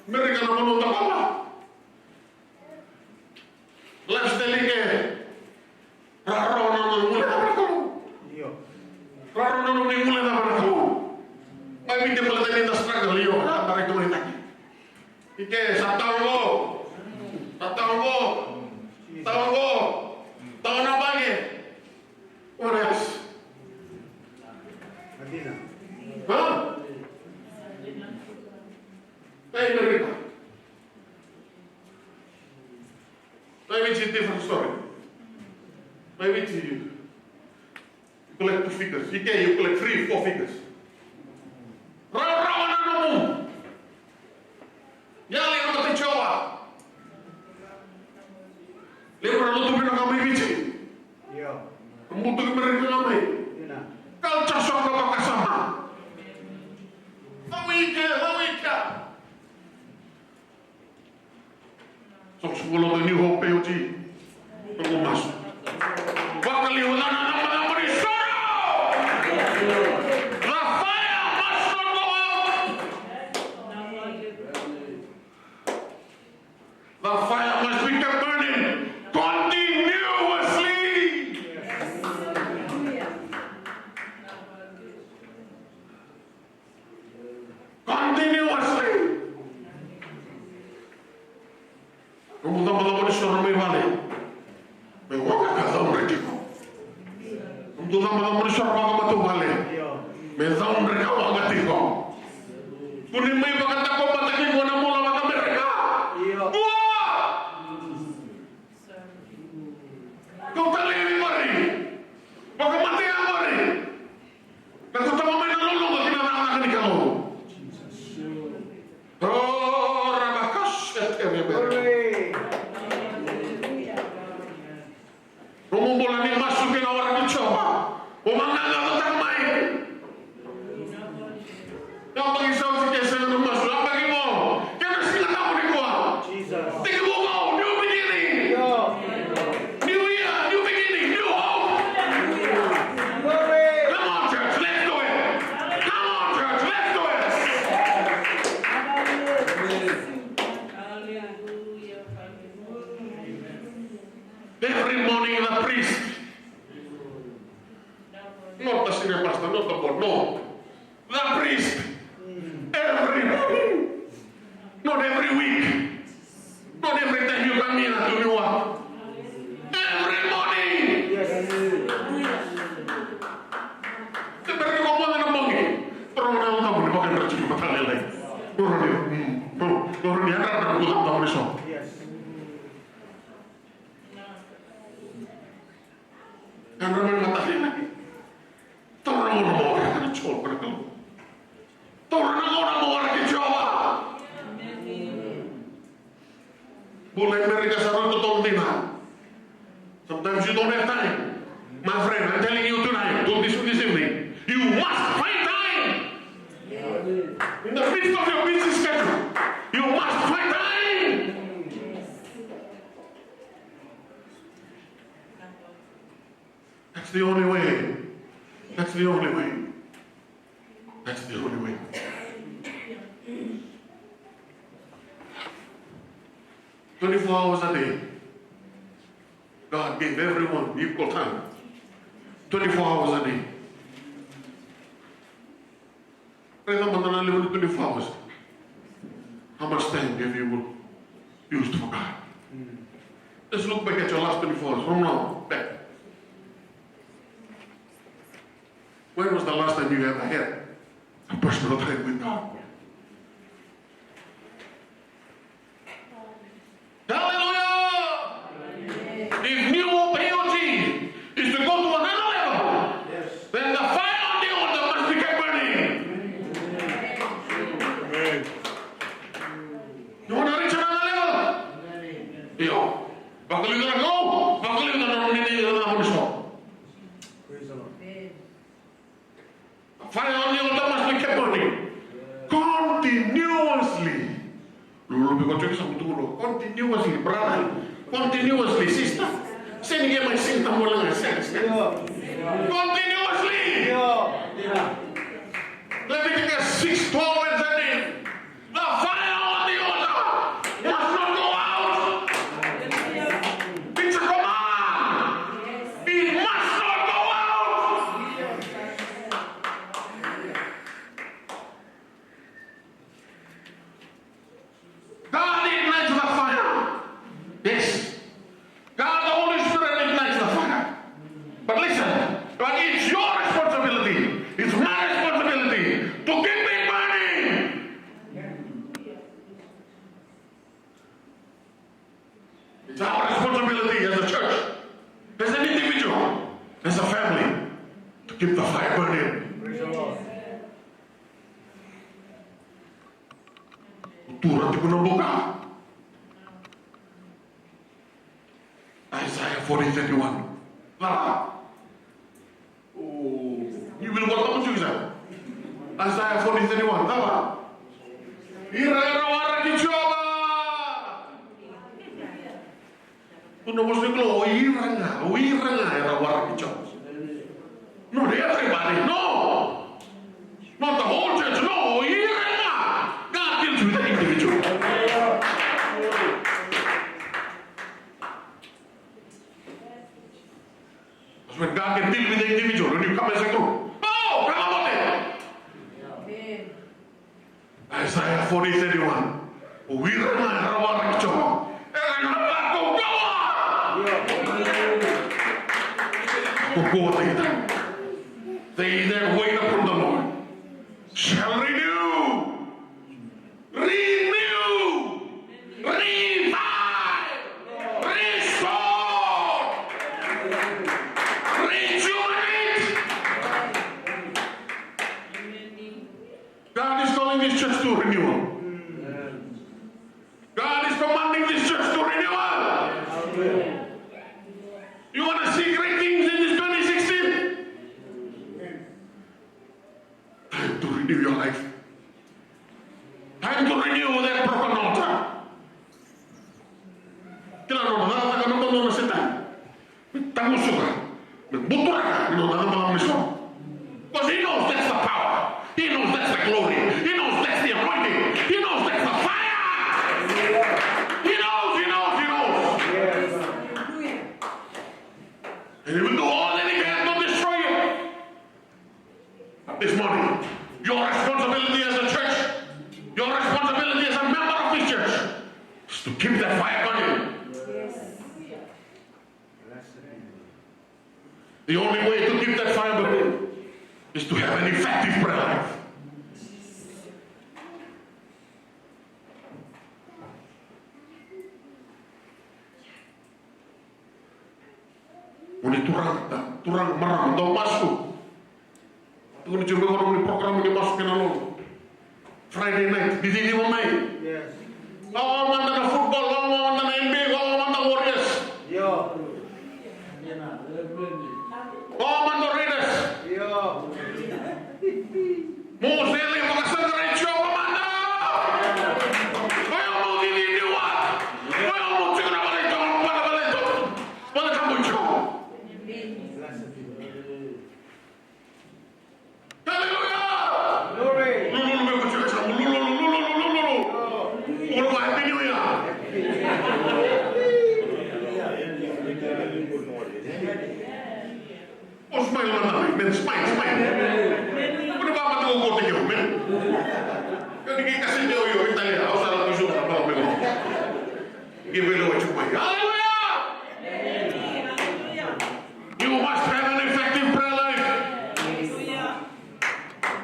Merika na vanua da baba. Lifestyle ke. Rarawa na nona gule na vanua. Rarawa na nona gule na vanua. Mai Viti baleta ni da struggle, io. Rarawa na nona gule. Ike, sa tawa qo. Sa tawa qo. Tawa qo. Tawa na baqe. What else? Huh? Hey, Merika. Mai Viti, different story. Mai Viti, you collect two figures. Ike, you collect three, four figures. Rawarawa na nomu. Yali na mata Jiova. Levu na lotu vinaka mai Viti. Io. Mutu ki Merika ga mai. Culture shock na vakasama. Cau ike, cau ike. Soqosoqo lotu New Hope, A O G. Noqu masu. Vakaliu na, na, na, na, na, na, soro! The fire must not go out. The fire must be kept burning continuously. Continuously. Nomu icabocabo ni soro mai vale me waqa ka caudre tiko. Nomu icabocabo ni soro vakamatavuvale me caudre ka waqa tiko. Kua ni mai vakatakobataki iko na bula vakamerika. Dua! Kau talei qori. Vakamatea qori. Na kau tama mai na lologa ki na cakacaka ni Kalou. O rabakasete rebere. Nomu bula ni masu ki na wara ni Jiova. O magaga cotaka mai. Yabaki sa oti ke sega na masu, yabaki qo. Kena Siga Tabu nikua. Tekivu vou, new beginning. New year, new beginning, new hope. Come on, church, let's do it. Come on, church, let's do it. Every morning the priest. Not the senior pastor, not the board, no. The priest. Every morning. Not every week. Not every time you come here to New York. Every morning. Yes. Te bera ni ko moce na bogi. Toro na yalo tabu ni vakadra tiko na mataka lailai. Toro ni, mm, toro ni yadra na kuta tabu ni so. Yes. Yadra mai na mataka lailai. Taura na gauna mo waraka na Jiova na Kalou. Taura na gauna mo waraki Jiova. Bula e Merika sa rui totolo dina. Sometimes you don't have time. My friend, I'm telling you tonight, don't listen this evening. You must find time. In the midst of your busy schedule, you must find time. That's the only way. That's the only way. That's the only way. Twenty-four hours a day. God gave everyone equal time. Twenty-four hours a day. Raica mada na levu ni twenty-four hours. How much time have you used for God? Just look back at your last twenty-four hours from now back. When was the last time you ever had a personal time with God? Hallelujah! If New Hope A O G is to go to another level, then the fire on the altar must be kept burning. You want to reach Vakaliuca na Kalou, vakaliuca na nomuni, na nomuni soqo. Praise the Lord. Fire on the altar must be kept burning. Continuously. Lulu vei koya tiko sa butukulo. Continuously, brother. Continuously, sister. Sega ni ke mai sega tale ga, sega, sega. Continuously. Leviticus six, twelve and thirteen. The fire on the altar must not go out. It's a command. It must not go out. God ignites the fire. Yes. God, the Holy Spirit ignites the fire. But listen, but it's your responsibility. It's my responsibility to keep it burning. It's our responsibility as a church, as an individual, as a family, to keep the fire burning. Praise the Lord. Tura tiko na buka. Isaiah forty thirty-one. Cava? O, ni vili koto mo tiko sa. Isaiah forty thirty-one. Cava? Ira era waraki Jiova. Tukuna vosa ni Kalou, o ira ga, o ira ga era waraki Jiova. Not everybody, no. Not the whole church, no. O ira ga. God deals with the individual. Because when God can deal with the individual, when you come as a group, oh, come on there. Isaiah forty thirty-one. O ira na era waraki Jiova, era na lako kawa. Ko koya tiko. They that wait upon the Lord shall renew. Renew. Revive. Restore. Rejuvenate. God is calling this church to renewal. God is commanding this church to renewal. You want to see great things in this twenty sixteen? Time to renew your life. Time to renew that broken altar. Kila nona cakacaka na noda Setani. Me tagusuka, me buturaka na noda cakacaka mai so. Because he knows that's the power. He knows that's the glory. He knows that's the anointing. He knows that's the fire. He knows, he knows, he knows. And he will do all that he can to destroy you. But this morning, your responsibility as a church, your responsibility as a member of this church, is to keep that fire burning. The only way to keep that fire burning is to have an effective prayer life. Oni turaga, turaga, marama, dau masu. Tukuni tiko mai qo na nomuni program ni masu kei na lolo. Friday night, ni ciciva mai. Yes. Lako mada na football, lako mada na N B A, lako mada Warriors. Io. Lako mada Raiders. Io. Mo se lai vakasaqarai Jiova mada. Oya mo ciciniwa. Oya mo tiko na valenilotu, na valenilotu. Mo na tabu Jiova. Hallelujah. Glory. Lululu me ko tiko sa lululu, lululu, lululu. Io. Ulu ko Happy New Year. O smile mada, man, smile, smile. Kua ni vaka mada ko koto keu, man. Kua ni kei kasini au io, Italia, au sa lako i so na pala me ko. Kei vei lo wai tu mai. Hallelujah! You must have an effective prayer life.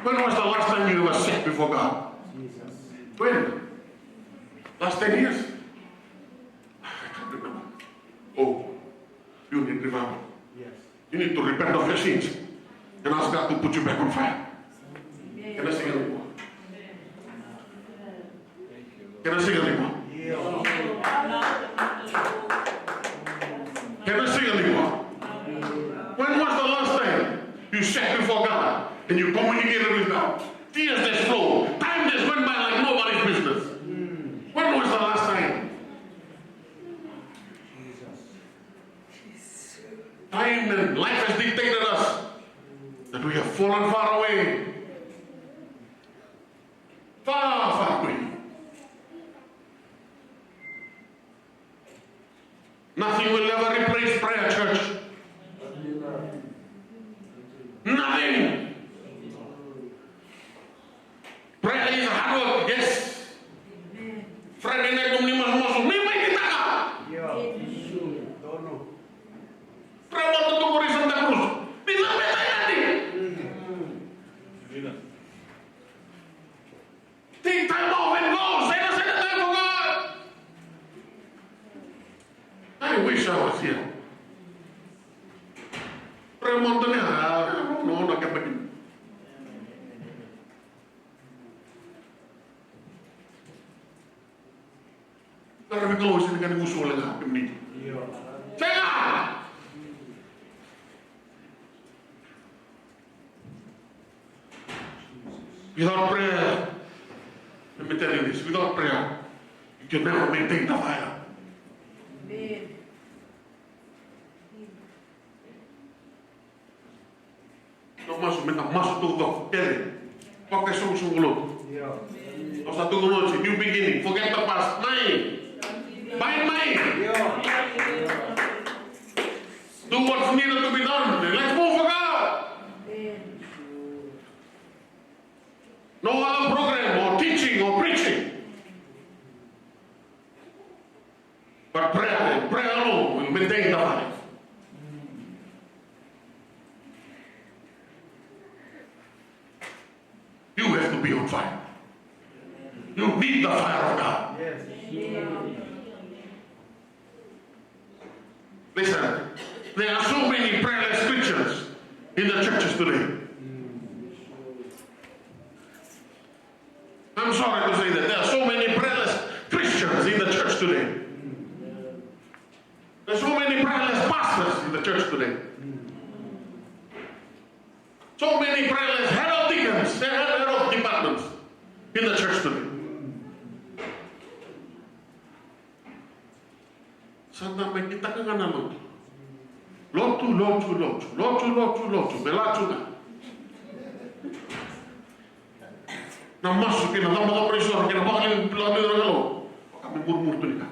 When was the last time you ever sat before God? When? Last ten years? I can't remember. Oh, you need revival. Yes. You need to repent of your sins and ask God to put you back on fire. Kena siga nikua. Kena siga nikua. You sat before God and you communicated with God. Years just flow. Time just went by like nobody's business. When was the last time? Time and life has dictated us that we have fallen far away. Far, far away. Nothing will ever replace prayer, church. Nothing. Prayer is hard work, yes. Friday night, ni masumasu, ni mai kitaka. Prayer marathon tu muri Santa Cruz. Ni na meta yani. Take time off and go. Set aside time for God. I wish I was here. Prayer marathon, ah, no, no, no, no, no. Qaravi Kalou, sega ni gusu wale ga kemuni. Sega! Without prayer, let me tell you this, without prayer, you can never maintain the fire. Amen. Na masu, me na masu taucoko, kere. Vakasoqosoqo lotu. Au sa tukuna oti, new beginning, forget the past. Mai. Mai, mai. Do what's needed to be done. Let's move for God. No other program or teaching or preaching. But prayer and prayer alone will maintain the fire. You have to be on fire. You need the fire of God. Listen, there are so many prayerless Christians in the churches today. I'm sorry to say that there are so many prayerless Christians in the church today. There's so many prayerless pastors in the church today. So many prayerless head of deacons, head, head of departments in the church today. Sa da mai kitaka ga na lotu. Lotu, lotu, lotu, lotu, lotu, lotu, me latu ga. Na masu kei na cabocabo ni soro kei na vakaliuliu na Kalou. Vaka me murumuru tu ni ka.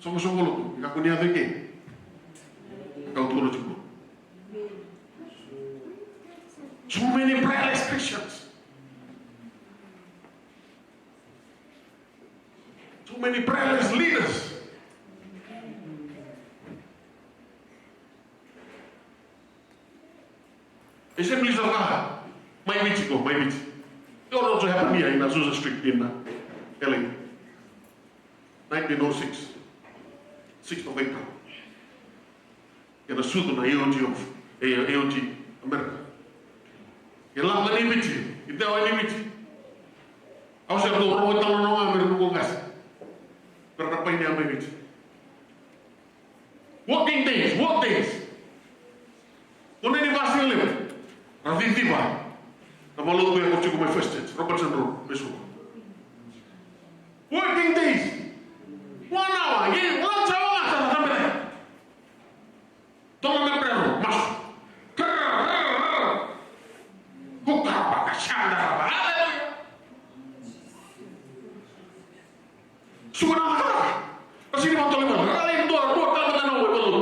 Soqosoqo lotu, ni ka ko ni yaco i ke. Kau tukuna tiko. So many prayerless Christians. Too many prayerless leaders. Assemblies of God. Mai Viti qo, mai Viti. It also happened here in Azusa Street in, uh, L A. Nineteen oh six. Sixth of April. Kena sucu na A O G of, A O G America. Ke lako ni Viti, ke dewa ni Viti. Au se dau rogo talo na ga me ra noqu qase. Me ra na painia mai Viti. Working days, work days. Kena ivakasigalevu. Ra ciciva. Na valotu e ko tiko mai First Church, Robertson Road, me suka. Working days. One hour, e, one hour ga sa na tabele. Tolo na brero, masu. Kuka baka shanda raba. Hallelujah. Suguna kaka. Kasi ni matolo ni matolo. Rale dua, dua, tala mata na ue matolo.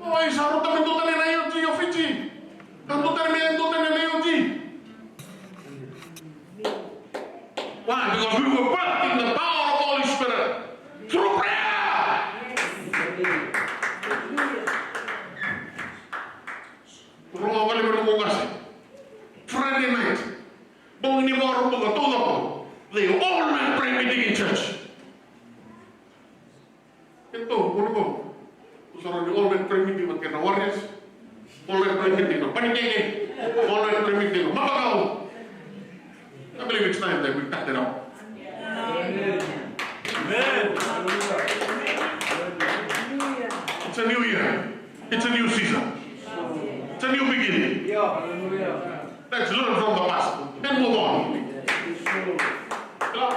Oi, sa rota me dua tale na A O G o Fiji. Ka dua tale me dua tale na A O G. Why? Because we were birthed in the power of the Holy Spirit through prayer. Rogo vale me rogo qase. Friday night. Bogi ni Vakaraubuka taucoko. They all night prayer meeting in church. Keitou, keitou. Tou sa rawa ni all night prayer meeting vata kei na Warriors. All night prayer meeting na Panikeke. All night prayer meeting na Mapakau. I believe it's time that we cut it out. Amen. It's a new season. It's a new beginning. Let's learn from the past and move on. Kila,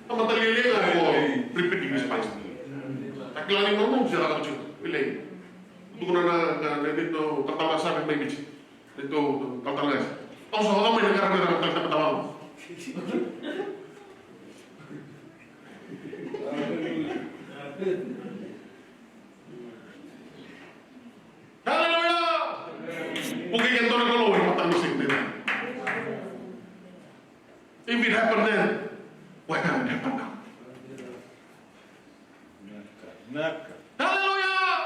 tamata lialia ga e repeating mistakes. Kila ni nomu se lako tu. Vile. Tukuna na, na, na, na, na, talatala sa mai Viti. Neitou talatala. Au sa oca mai na qaravi ira na talatala. Hallelujah! Vukei keda na Kalou ena mataka ni siga nikua. If it happened then, why can't it happen now? Naka, naka. Hallelujah!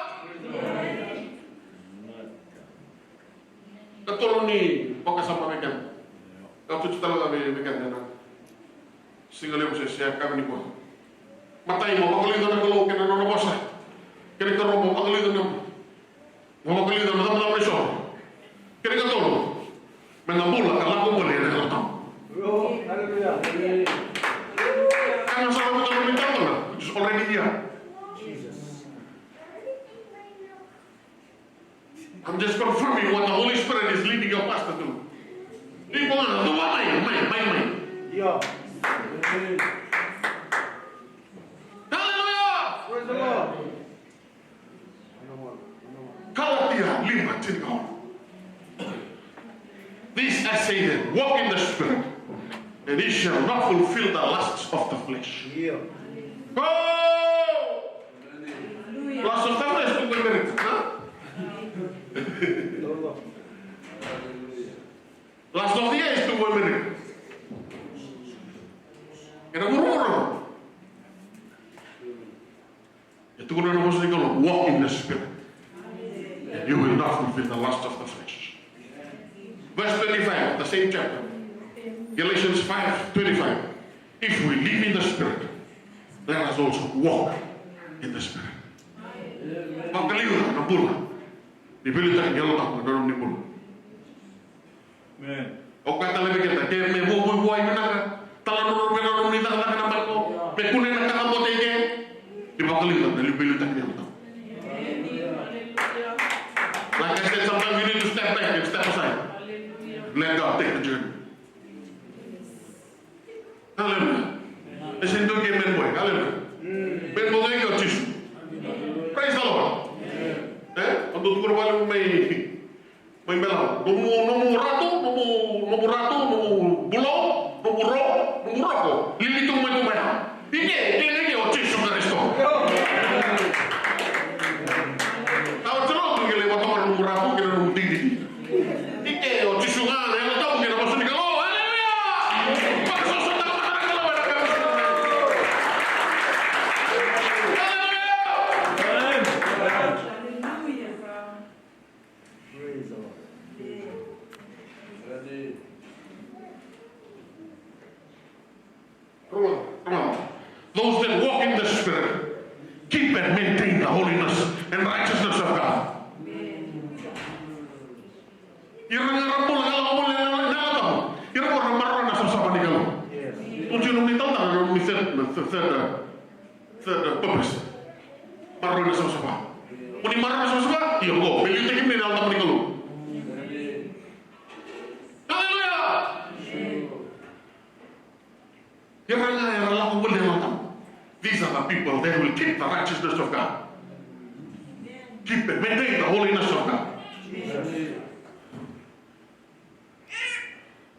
Naka. Katolu ni vakasama vei keda. Au tutu tale ga vei, vei keda na siga levu se, se yakavi nikua. Matai, mo vakaliuca na Kalou kei na nona vosa. Kei na ikarua, mo vakaliuca na, mo vakaliuca na icavacava ni soqo. Kei na ikatolu, me na bula ka lako voli ena Yalo Tabu. Hallelujah. Ka na sa lako voli ena Yalo Tabu, which is already here. I'm just confirming what the Holy Spirit is leading your pastor to. Iko ga, tu mai, mai, mai, mai. Hallelujah! Praise the Lord. Galatia lima, tinikaono. This I say then, walk in the Spirit, and ye shall not fulfill the lusts of the flesh. Go! Lust of the flesh tu qo e Merika, ha? Lust of the eyes tu qo e Merika. Ena vuravura. E tukuna na vosa ni Kalou, walk in the Spirit, and you will not fulfill the lust of the flesh. Verse twenty-five of the same chapter, Galatians five twenty-five. If we live in the Spirit, let us also walk in the Spirit. Vakaliuca na bula ni veiliutaki ni Yalo Tabu ena nomuni bula. Amen. Au kaya tale vei keda, ke me vuavuai vinaka, tala na nomuni cakacaka na baroko, me kune na kakabote i ke, ni vakaliuca na veiliutaki ni Yalo Tabu. Like I said, sometimes you need to step back and step aside. Let God take the journey. Hallelujah. E sega ni dua ke amen boy. Hallelujah. Amen boy ga i ke o Jisu. Praise the Lord. E? Au dau tukuna vale mai, mai Belau. Nomu, nomu ratu, nomu, nomu ratu, nomu bulou, nomu ro, nomu roko. Lili tu mai tu mai. I ke, i ke, i ke o Jisu Karisito. Au tiro tu ke lai vatoka nomu ratu kei na nomu digidigi. I ke o Jisu ga, na Yalo Tabu kei na vosa ni Kalou. Aleluya! Vakasoso na Kalou, na Kalou, na Kalou. Aleluya! Praise the Lord. Those that walk in the Spirit keep and maintain the holiness and righteousness of God. Ira ga ra bula ka lako voli ena Yalo Tabu, ira qo ra maroroya na savasava ni Kalou. Tou tiko nomuni talatala, nomuni third, third, third purpose. Maroroya na savasava. Mo ni maroroya na savasava, io qo, veiliutaki mai na Yalo Tabu ni Kalou. Aleluya! Ira ga era lako voli ena Yalo Tabu. These are the people that will keep the righteousness of God. Keep and maintain the holiness of God.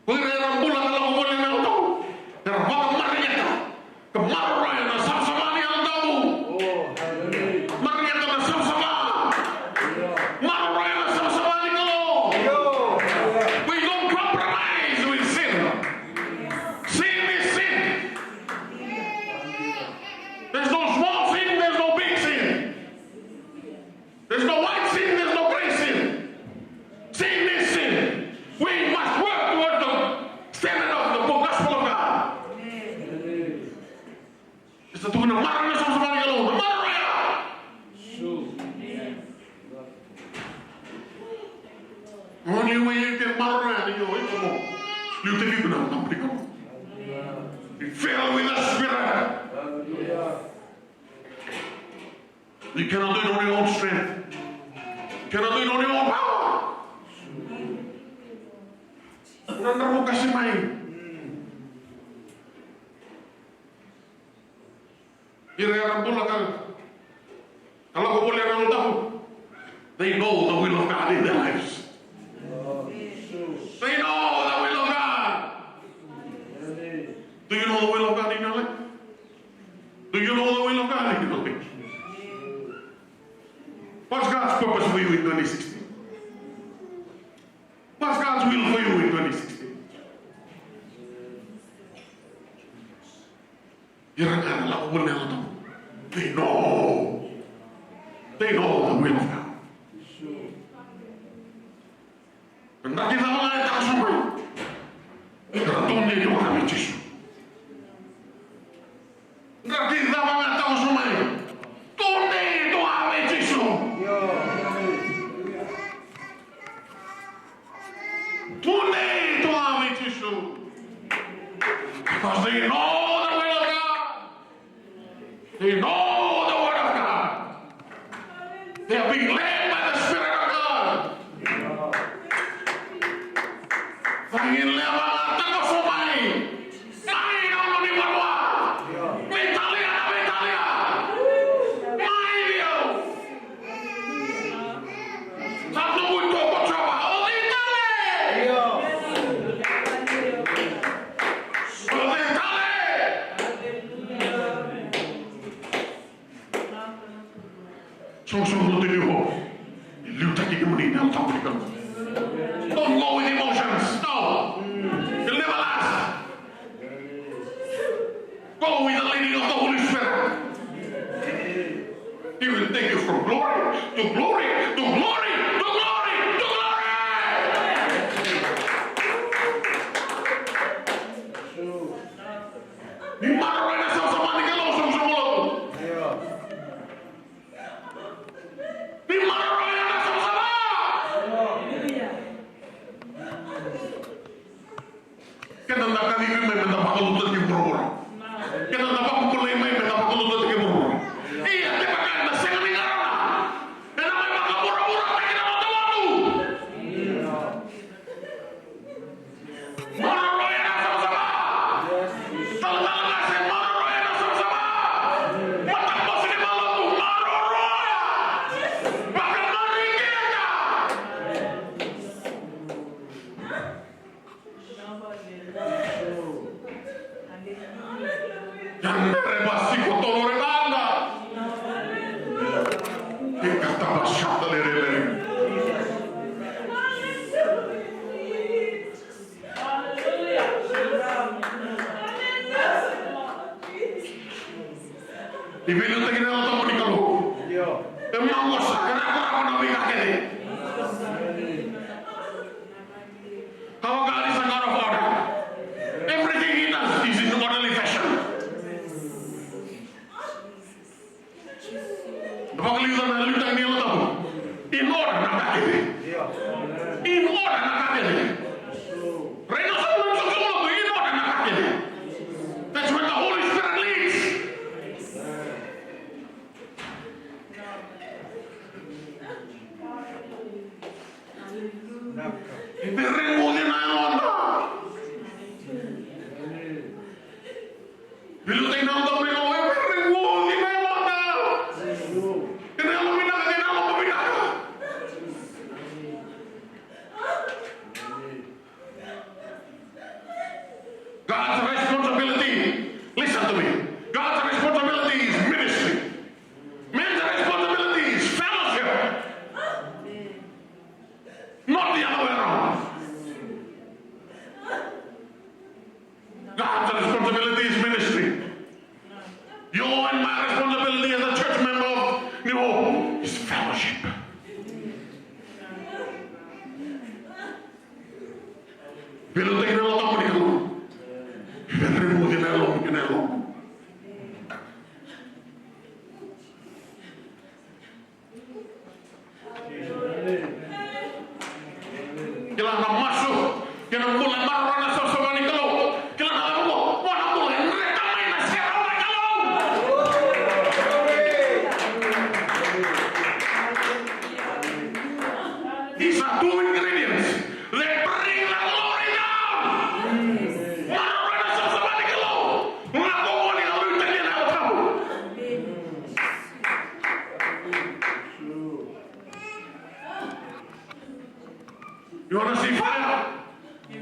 Ko ira era bula ka lako voli ena Yalo Tabu, era vakamareqeta ka maroroya na savasava ni Yalo Tabu. Mareqeta na savasava. Maroroya na savasava ni Kalou. We don't compromise with sin. Sin is sin. There's no small sin, there's no big sin. There's no white sin, there's no gray sin. Sin is sin. We must work towards the standard of the gospel of God. Esa tukuna maroroya na savasava ni Kalou, na maroroya. Only way you can maroroya ni o iko mo liutaki iko na Yalo Tabu ni Kalou. Be filled with the Spirit. You cannot do it on your own strength. Kena tu i nona iwau bau. Na dravu kasi mai. Ira era bula ka, ka lako voli ena Yalo Tabu. They know the will of God in their lives. They know the will of God. Do you know the will of God in your life? Do you know the will of God in your life? What's God's purpose for you in twenty sixteen? What's God's will for you in twenty sixteen? Ira ga na lako voli na Yalo Tabu. They know. They know the will of God. Draki cava ga e takoso mai, ra tudei tu ga vei Jisu. Draki cava ga e takoso mai, tudei tu ga vei Jisu. Tudei tu ga vei Jisu. Because they know the will of God. They know the word of God. They are being led by the Spirit of God. Cagi lewa ga takoso mai. Mai na nomuni vanua. Veitalia na veitalia. Mai vei au. Sa noqu itovo ko Jiova. O cei tale? O cei tale? Soqosoqo lotu ni o. Liutaki kemuni na Yalo Tabu ni Kalou. Don't go with emotions. No. You'll never last. Go with the leading of the Holy Spirit. He will take you from glory to glory to glory to glory to glory. Ni maroroya na savasava ni Kalou, soqosoqo lotu. Ni maroroya na savasava. Keda da kacivi mai me da vakalougatataki vuravura. Keda da vakabulai mai me da vakalougatataki vuravura. Ia, kevaka eda sega ni qarauna, eda mai vakavuravura taki na noda lotu. Maroroya na savasava. Talatala qase, maroroya na savasava. Matabose ni valotu, maroroya. Vakamareqeta. Yandere basiko tolo re banda. Ikata basata le re re. Ni veiliutaki na Yalo Tabu ni Kalou. E magosa, e rakorako na veika kece. Our God is a God of order. Everything he does is in orderly fashion. Na vakaliuca na liutaki ni Yalo Tabu. In order na ka kece. In order na ka kece. Right now, soqosoqo lotu, in order na ka kece. That's when the Holy Spirit leads. E vereguci na yaloda. Veiliutaki na Yalo Tabu ni Kalou, e vereguci na yaloda. Kena yalo vinaka, kena yalo vinaka. God's responsibility, listen to me. God's responsibility is ministry. Man's responsibility is fellowship. Not the other way around. God's responsibility is ministry. Your and my responsibility as a church member of New Hope is fellowship. Veiliutaki na Yalo Tabu ni Kalou. Vereguci na yalomu kei na yaloqu. Kila na masu, kila na bula e maroroi na savasava ni Kalou. Kila na cava qo, qo na bula e dreta mai na serau na Kalou.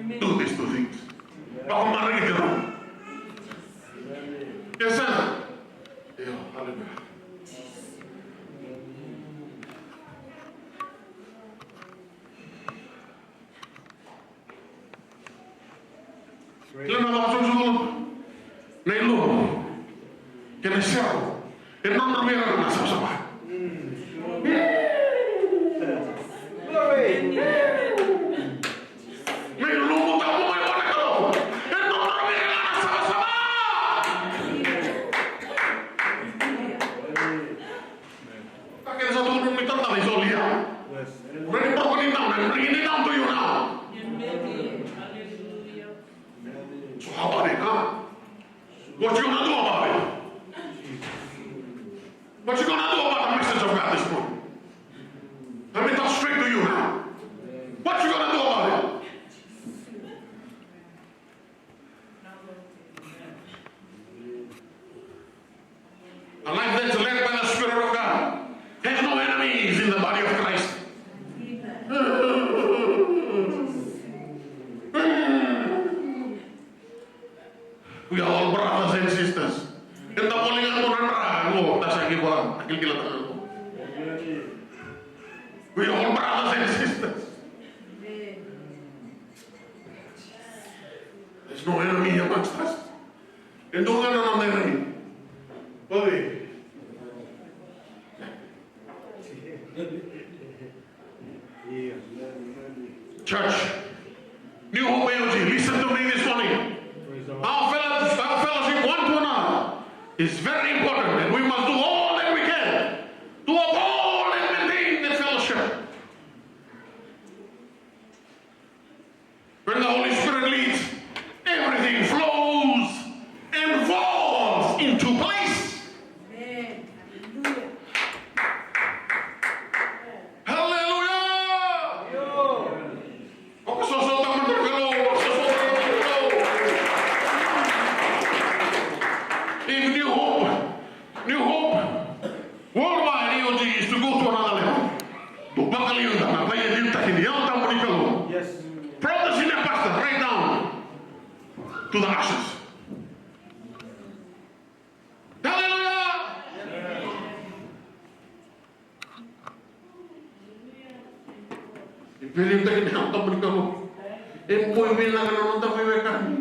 Do these two things. Vakamaroroi ira. Yes, sir. Io, hallelujah. Kila na vakasoqosoqo na ilomo kei na sere e nodra vei ira na savasava. Na ilomo tabu mai vua na Kalou e nodra vei ira na savasava. Ka kena sa tukuna mai tata na isolia. Ready, broken it down. I'm bringing it down to you now. So how about it, huh? What you gonna do about it? What you gonna do about the message of God this morning? Let me talk straight to you now. What you gonna do about it? A life that's led by the Spirit of God has no enemies in the body of Christ. We are all brothers and sisters. Eda voli ga qo na dra qo, da sa qai voli, da kilkila tale qo. We are all brothers and sisters. There's no enemy amongst us. E dua ga na noda enemy. Oi. Church, New Hope A O G, listen to me this morning. Our fellow-, our fellowship one to another is very important, and we must do all that we can to uphold and maintain the fellowship. When the Holy Spirit leads, everything flows and falls into place. Amen. Hallelujah. Hallelujah. Vakasoso tama na Kalou, vakasoso tama na Kalou. If New Hope, New Hope Worldwide A O G is to go to another level. Tou vakaliuca na vei liutaki ni Yalo Tabu ni Kalou. Yes. From the senior pastor right down to the ushers. Hallelujah! E veiliutaki na Yalo Tabu ni Kalou. E boi vinaka na noda veiwekani.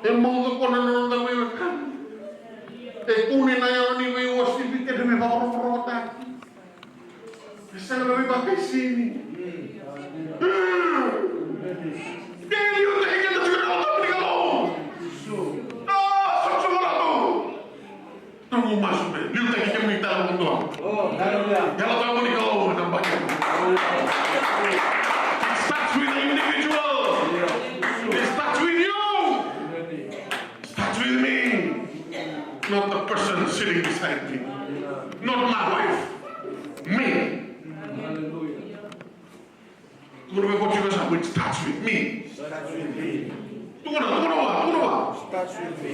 E mauta ko na noda veiwekani. E kune na yalo ni veiuasivi kei na veivakarokorokotaki. E sega na veivakaisini. Veiliutaki keda tiko na Yalo Tabu ni Kalou. A, soqosoqo ratou. Noqu masu me liutaki kemuni tale vakadua. Oh, hallelujah. Yalo Tabu ni Kalou ena baki. It starts with the individual. It starts with you. It starts with me. Not the person sitting beside me. Not my wife. Me. Hallelujah. Tukuna vei koya tiko sa, it starts with me. Starts with me. Tukuna, tukuna vua, tukuna vua. Starts with me.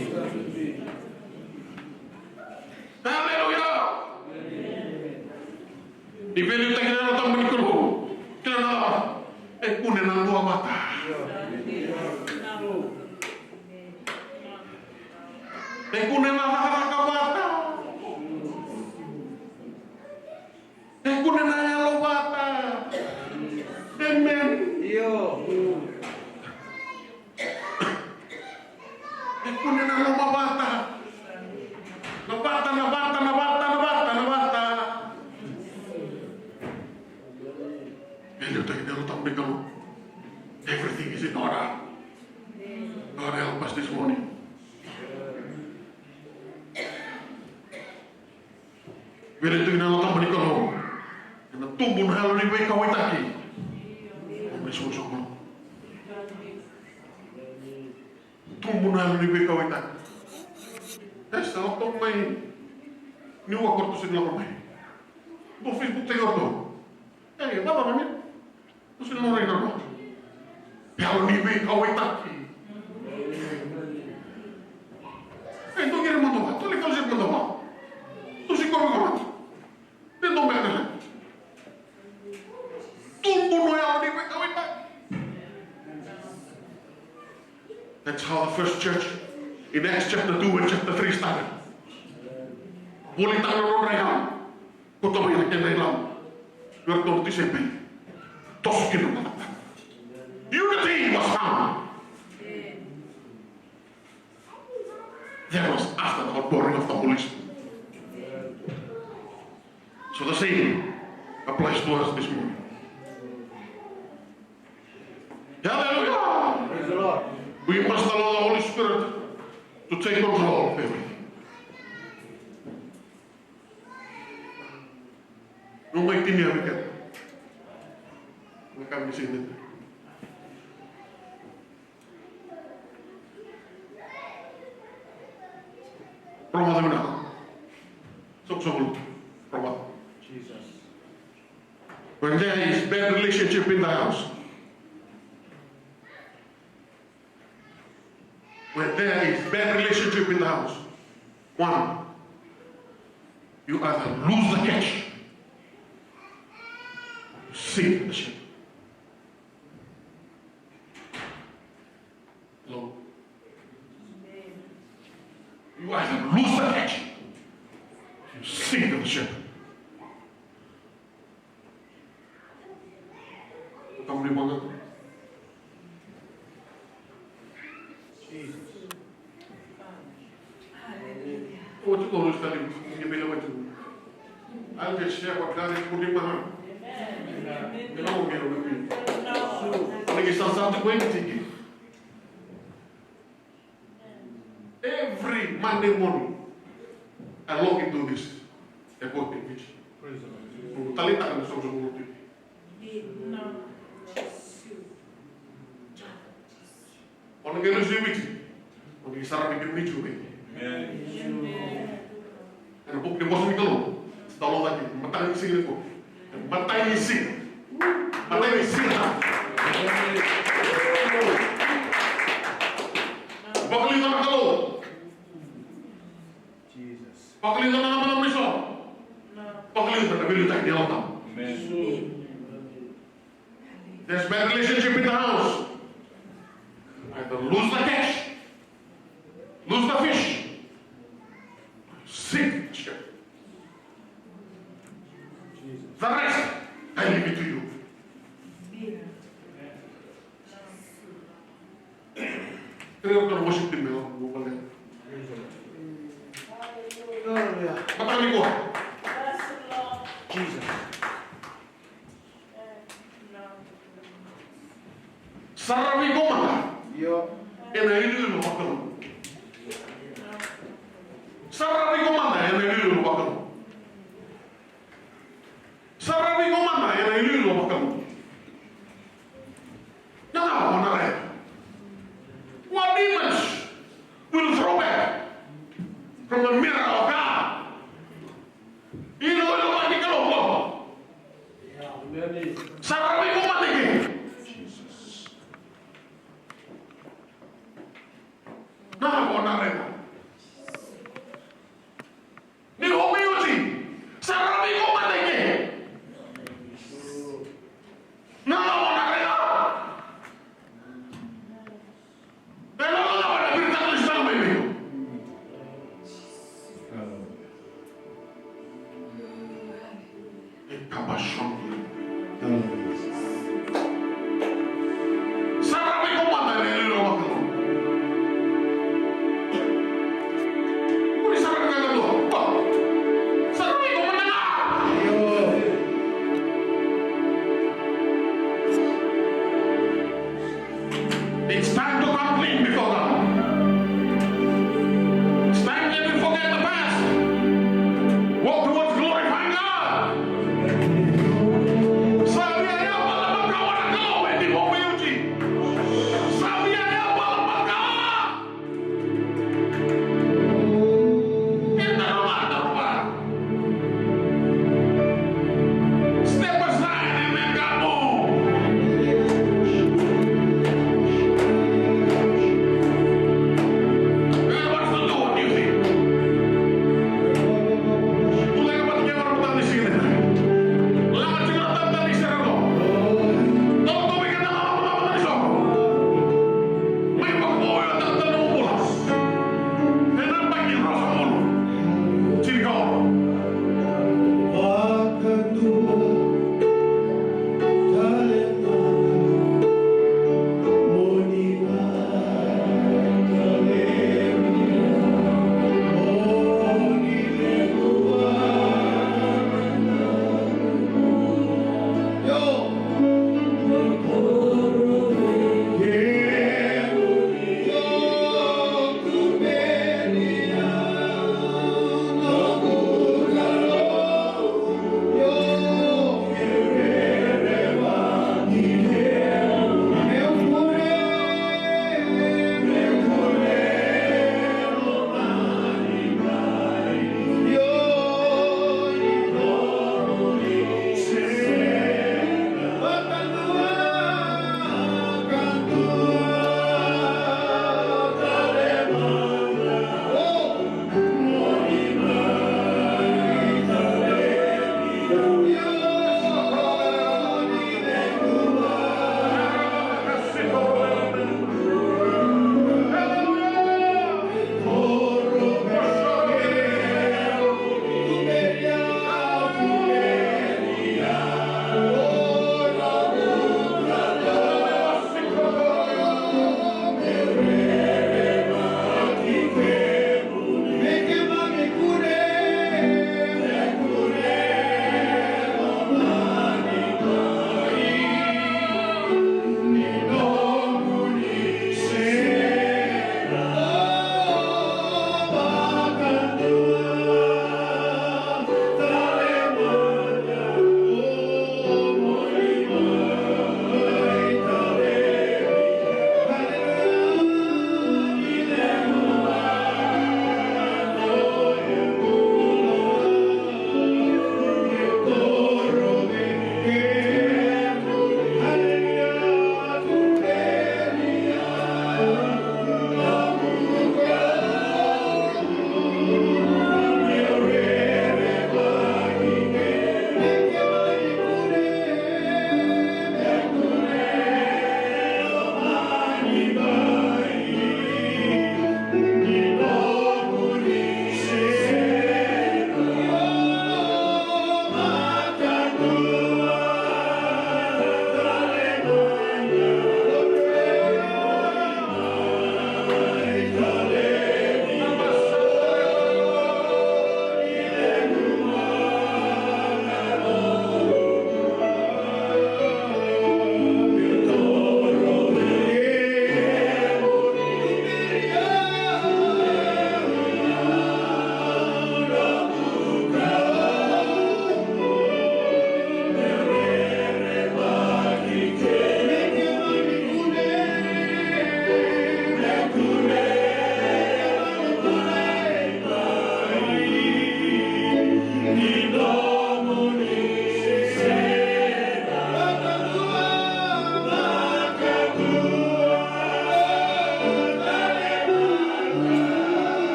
Hallelujah. Ni veiliutaki na Yalo Tabu ni Kalou. Kila na, e kune na duavata. E kune na cakacaka vata. E kune na yalo vata. Amen. Io. E kune na loma vata. Na vata, na vata, na vata, na vata, na vata. Veiliutaki na Yalo Tabu ni Kalou. Everything is in order. God help us this morning. Veiliutaki na Yalo Tabu ni Kalou. Ena tubu na yalo ni veikauwaitaki. Tubu na yalo ni veikauwaitaki. E sa o toka mai ni waka o ratou sega ni lako mai. Dou Facebook taki o ratou. E, vava na mea. Tou sega ni raica na yalo ni veikauwaitaki. E, dou qiri mada vua, tou lai fellowship mada vua. Tou sikovi koya mada. De dou beka na. Tubu na That's how the first church in Acts chapter two and chapter three started. Volitaka na nodra ilavo. Koto mai na kena ilavo. Vei iratou na tisaipeli. Toso kina na cakacaka. Unity was found. That was after the outpouring of the Holy Spirit. So the same applies to us this morning. Hallelujah. Praise the Lord. We must allow the Holy Spirit to take control of everything. No mai tini a weekend. We come this evening. Rogoca vinaka. Soqosoqo. Rogoca. Jesus. When there is bad relationship in the house, when there is bad relationship in the house, one, you either lose the catch, sink the ship. Hello? You either lose the catch, you sink the ship. Come on, Jesus. What you gonna study? You may know what you. I'll just share what God is putting in my heart. You know, you know, you know. Like it's something going to take. Every Monday morning, I log into this airport in Viti. Praise the Lord. Talitaka na soqosoqo. O na qai lesu i Viti, o na qai saravi kemuni tiko mai. Amen. Ena book ni vosa ni Kalou, sa talo cake, matai ni siga ni ko. Matai ni siga. Matai ni siga. Vakaliuca na Kalou. Jesus. Vakaliuca na Kalou ni so. Vakaliuca na veiliutaki ni Yalo Tabu. Amen. There's bad relationship in the house. Either lose the catch, lose the fish, sink the ship. The rest, I leave it to you. Kere o kena worship team me lako mo vale. Hallelujah. Mataka nikua. Jesus. Saravi iko mada. Io. Ena iloilo vakalou. Saravi iko mada ena iloilo vakalou. Saravi iko mada ena iloilo vakalou. Na cava o na raica? What demons will throw back from a mirror of God? Iloilo vakakalou. Saravi iko mada eke. Na cava o na raica? Ni o mai oti, saravi iko mada eke. Na cava o na raica? Na cava o na viritaka ni sa mai vei iko? E kaba sobu. Saravi iko mada ena iloilo vakalou. Kua ni saravi na ka dua. Saravi iko mada ga. It's time to come clean before God. It's time that we forget the past. Walk towards glorifying God. Sa via yavala makawa na Kalou e ni mo veiuci. Sa via yavala makawa. Step aside and let God move.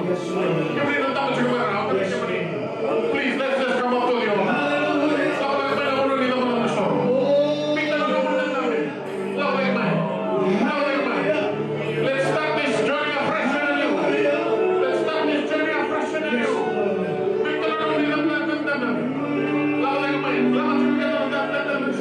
Kemuni na tama tiko mai ra, kemuni. Please, let's just come up to the altar. Lako mai na vanua ni cava na soro. Biuta na nomu dredre. Lako mai. Lako mai. Let's start this journey afresh and anew. Let's start this journey afresh and anew. Biuta na nomu dredre. Lako mai. Lako mai.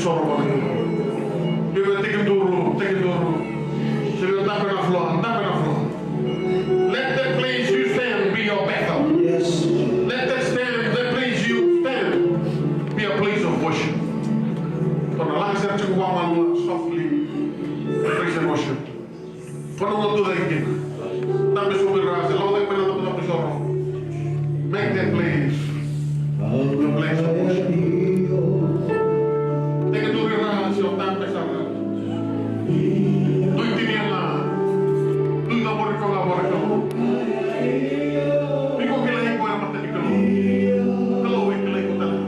Soro vakaidina. Vei ira na tekiduru, tekiduru. Vei ira na dabe na floor, dabe na floor. Let that place you stand be your Bethel. Yes. Let that stand, that place you stand be a place of worship. Tou na laga sara tiko vakamalua, softly. Praise and worship. Vanua tu cake kina. Dabe sobu i ra, se lako cake mai na dabe, dabe soro. Make that place your place of worship. Tekiduru i ra, se o dabe sara. Dui tini ga. Dui cabori koya, cabori koya. Iko kilai koya e mata ni Kalou. Kalou e kilai iko tale.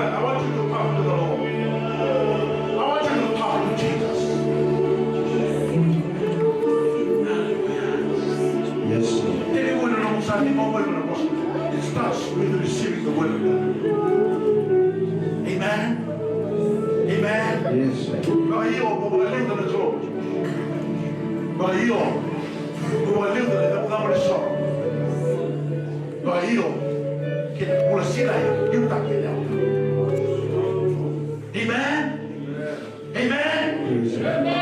I want you to talk to the Lord. I want you to talk to Jesus. Yes, Lord. Tell me when you know something, it starts with receiving the word of God. Amen. Amen. Yes, sir. Vakaio, mo vakaliuca na Kalou. Vakaio, mo vakaliuca na icabocabo ni soro. Vakaio, kei na bula sinai, liutaki e lewa. Amen. Amen. Amen. Amen.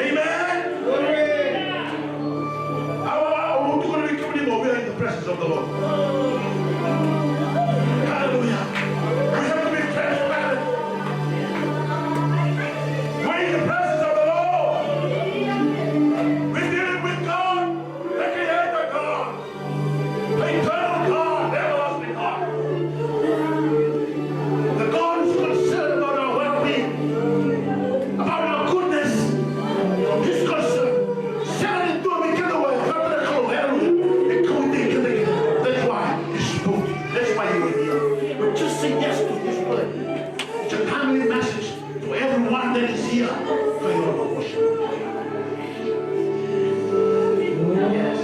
Amen. Au, au, au tukuna vei kemuni mo, we are in the presence of the Lord. Hallelujah. We have to be transparent. We're in the presence of the Lord. We're dealing with God, the Creator God. The eternal God, everlasting God. The God who's concerned about our well-being, about our goodness. He's concerned. Sega ni dua me keda oya, vata na Kalou, hallelujah. E kauti keda kina. That's why he spoke. That's why you are here. But just say yes to his word. It's a timely message. To everyone that is here, for your worship. Yes.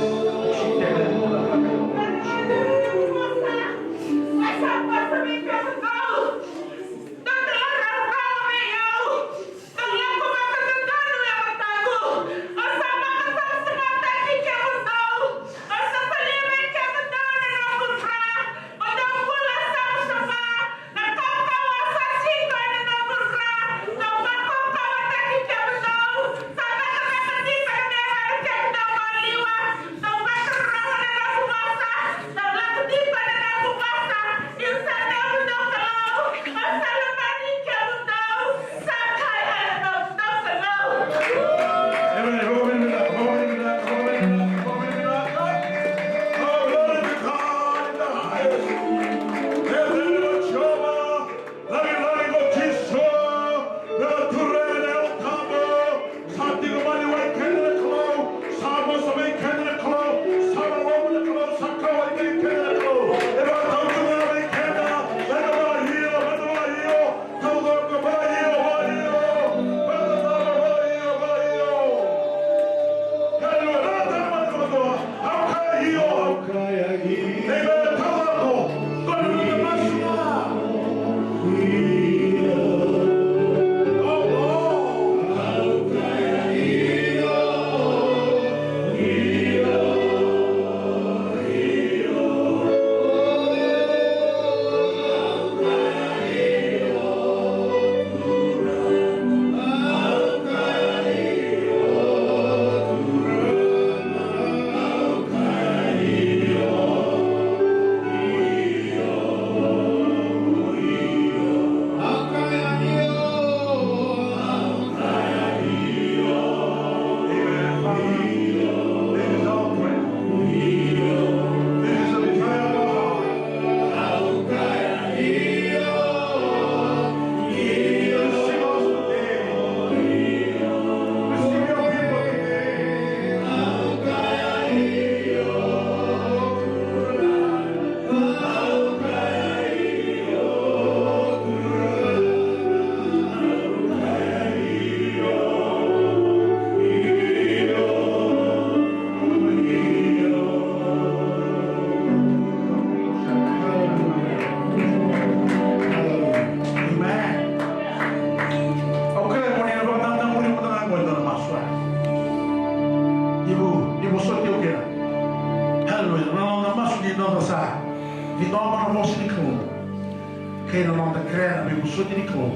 Soti ni Kalou,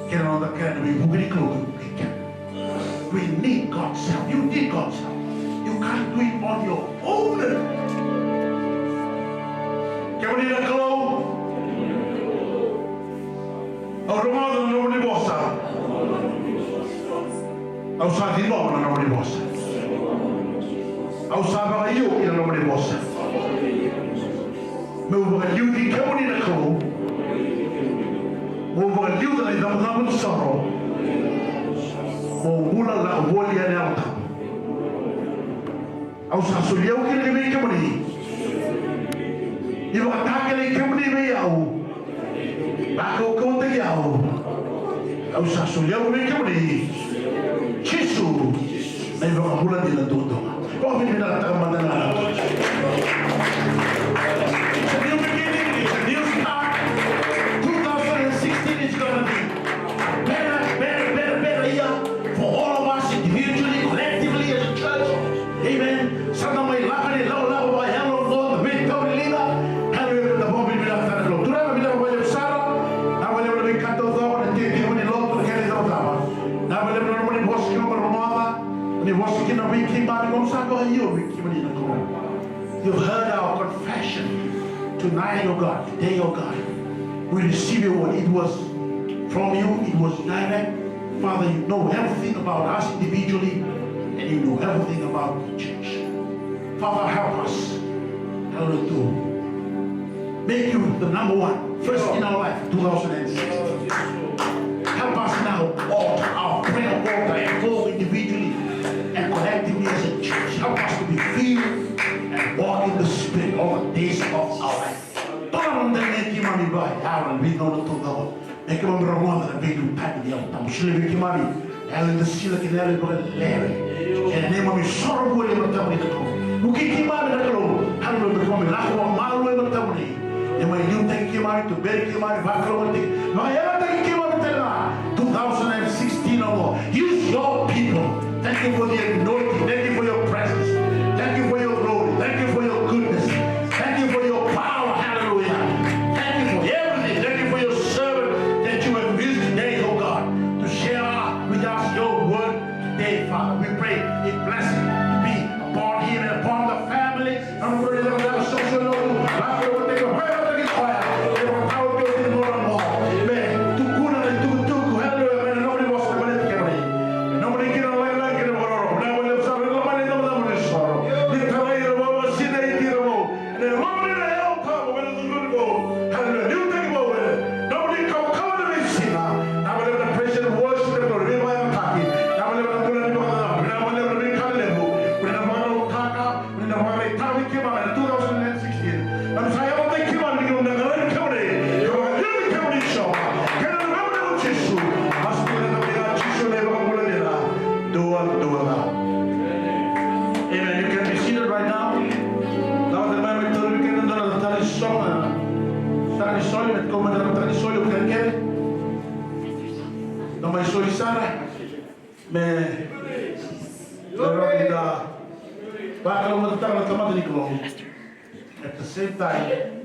kei na noda kena veivuke ni Kalou, kei kena. We need God's help. You need God's help. You can't do it on your own. Kemuni na Kalou, au rogoca na nomuni vosa. Au sa ciqoma na nomuni vosa. Au sa vakaio ki na nomuni vosa. Meu vakaliuci kemuni na Kalou. Meu vakaliuca na icabocabo ni soro. Meu bula lako voli ena Yalo Tabu. Au sa solia au kina vei kemuni. Ni vakatakilai kemuni vei au. Vakaukauwataki au. Au sa solia au vei kemuni. Jisu, na iVakabula dina duadua. Vakavinavinakataka mada na. It's a new beginning. It's a new start. Two thousand and sixteen is gonna be a better, better, better, better year for all of us individually, collectively as a church. Amen. Sa na mai lako ni lakolako vakayalo oqo, na veitau ni liga. Hallelujah. Na vakavinavinakataka na Kalou. Turaga, vinaka vakalevu sara. Na vakalevu na veika taucoko, na tevitevita ni lotu, na kena icavacava. Na vakalevu na nomuni vosa keitou rogoca. Ni vosa kina vei keimami, keimami sa vakaio vei kemuni na Kalou. You've heard our confession tonight, oh God, today, oh God. We receive your word. It was from you, it was direct. Father, you know everything about us individually, and you know everything about the church. Father, help us, hallelujah, to make you the number one, first in our life, two thousand and six. Help us now, altar, our prayer altar, and go individually and collectively as a church. Help us to be filled and walk in the Spirit all the days of our life. Turaga, keimami vakayagataka na turaga. Me keimami rogoca na veiliutaki ni Yalo Tabu. Solia vei keimami na yalo ni sila kei na yalo ni vakalewe. Ena neimami soro voli e matamuni na Kalou. Vukei keimami na Kalou. Hallelujah, me keimami lako vakamalua e matamuni. Neimami liutaki keimami, tuberi keimami, vakalougatataki, vakayagataki keimami tale ga. Two thousand and sixteen, oh Lord. Use your people. Thank you for the anointing. Thank you for your presence. Thank you for your glory. Thank you for your goodness. Thank you for your power. Hallelujah. Thank you for everything. Thank you for your servant that you have used today, oh God, to share with us your word today, Father. We pray a blessing to be upon him and upon the family. Ni na vakaraitaka vei keimami ena two thousand and sixteen. Na sa yalataki keimami ni keimami na qaravi kemuni, ka vakaliuci kemuni Jiova. Kei na Luve o Jisu, masu tiko na yacamuni ga Jisu na iVakabula dina. Dua, dua ga. Amen. You can be seated right now. Lako tale mai, mai tauri keda dua na tali soli, tali soli, me tiko mai na tali soli, o kerekere. Na mai soli sara. Me, me rawa ni da vakalougatataka na tamata ni Kalou. At the same time,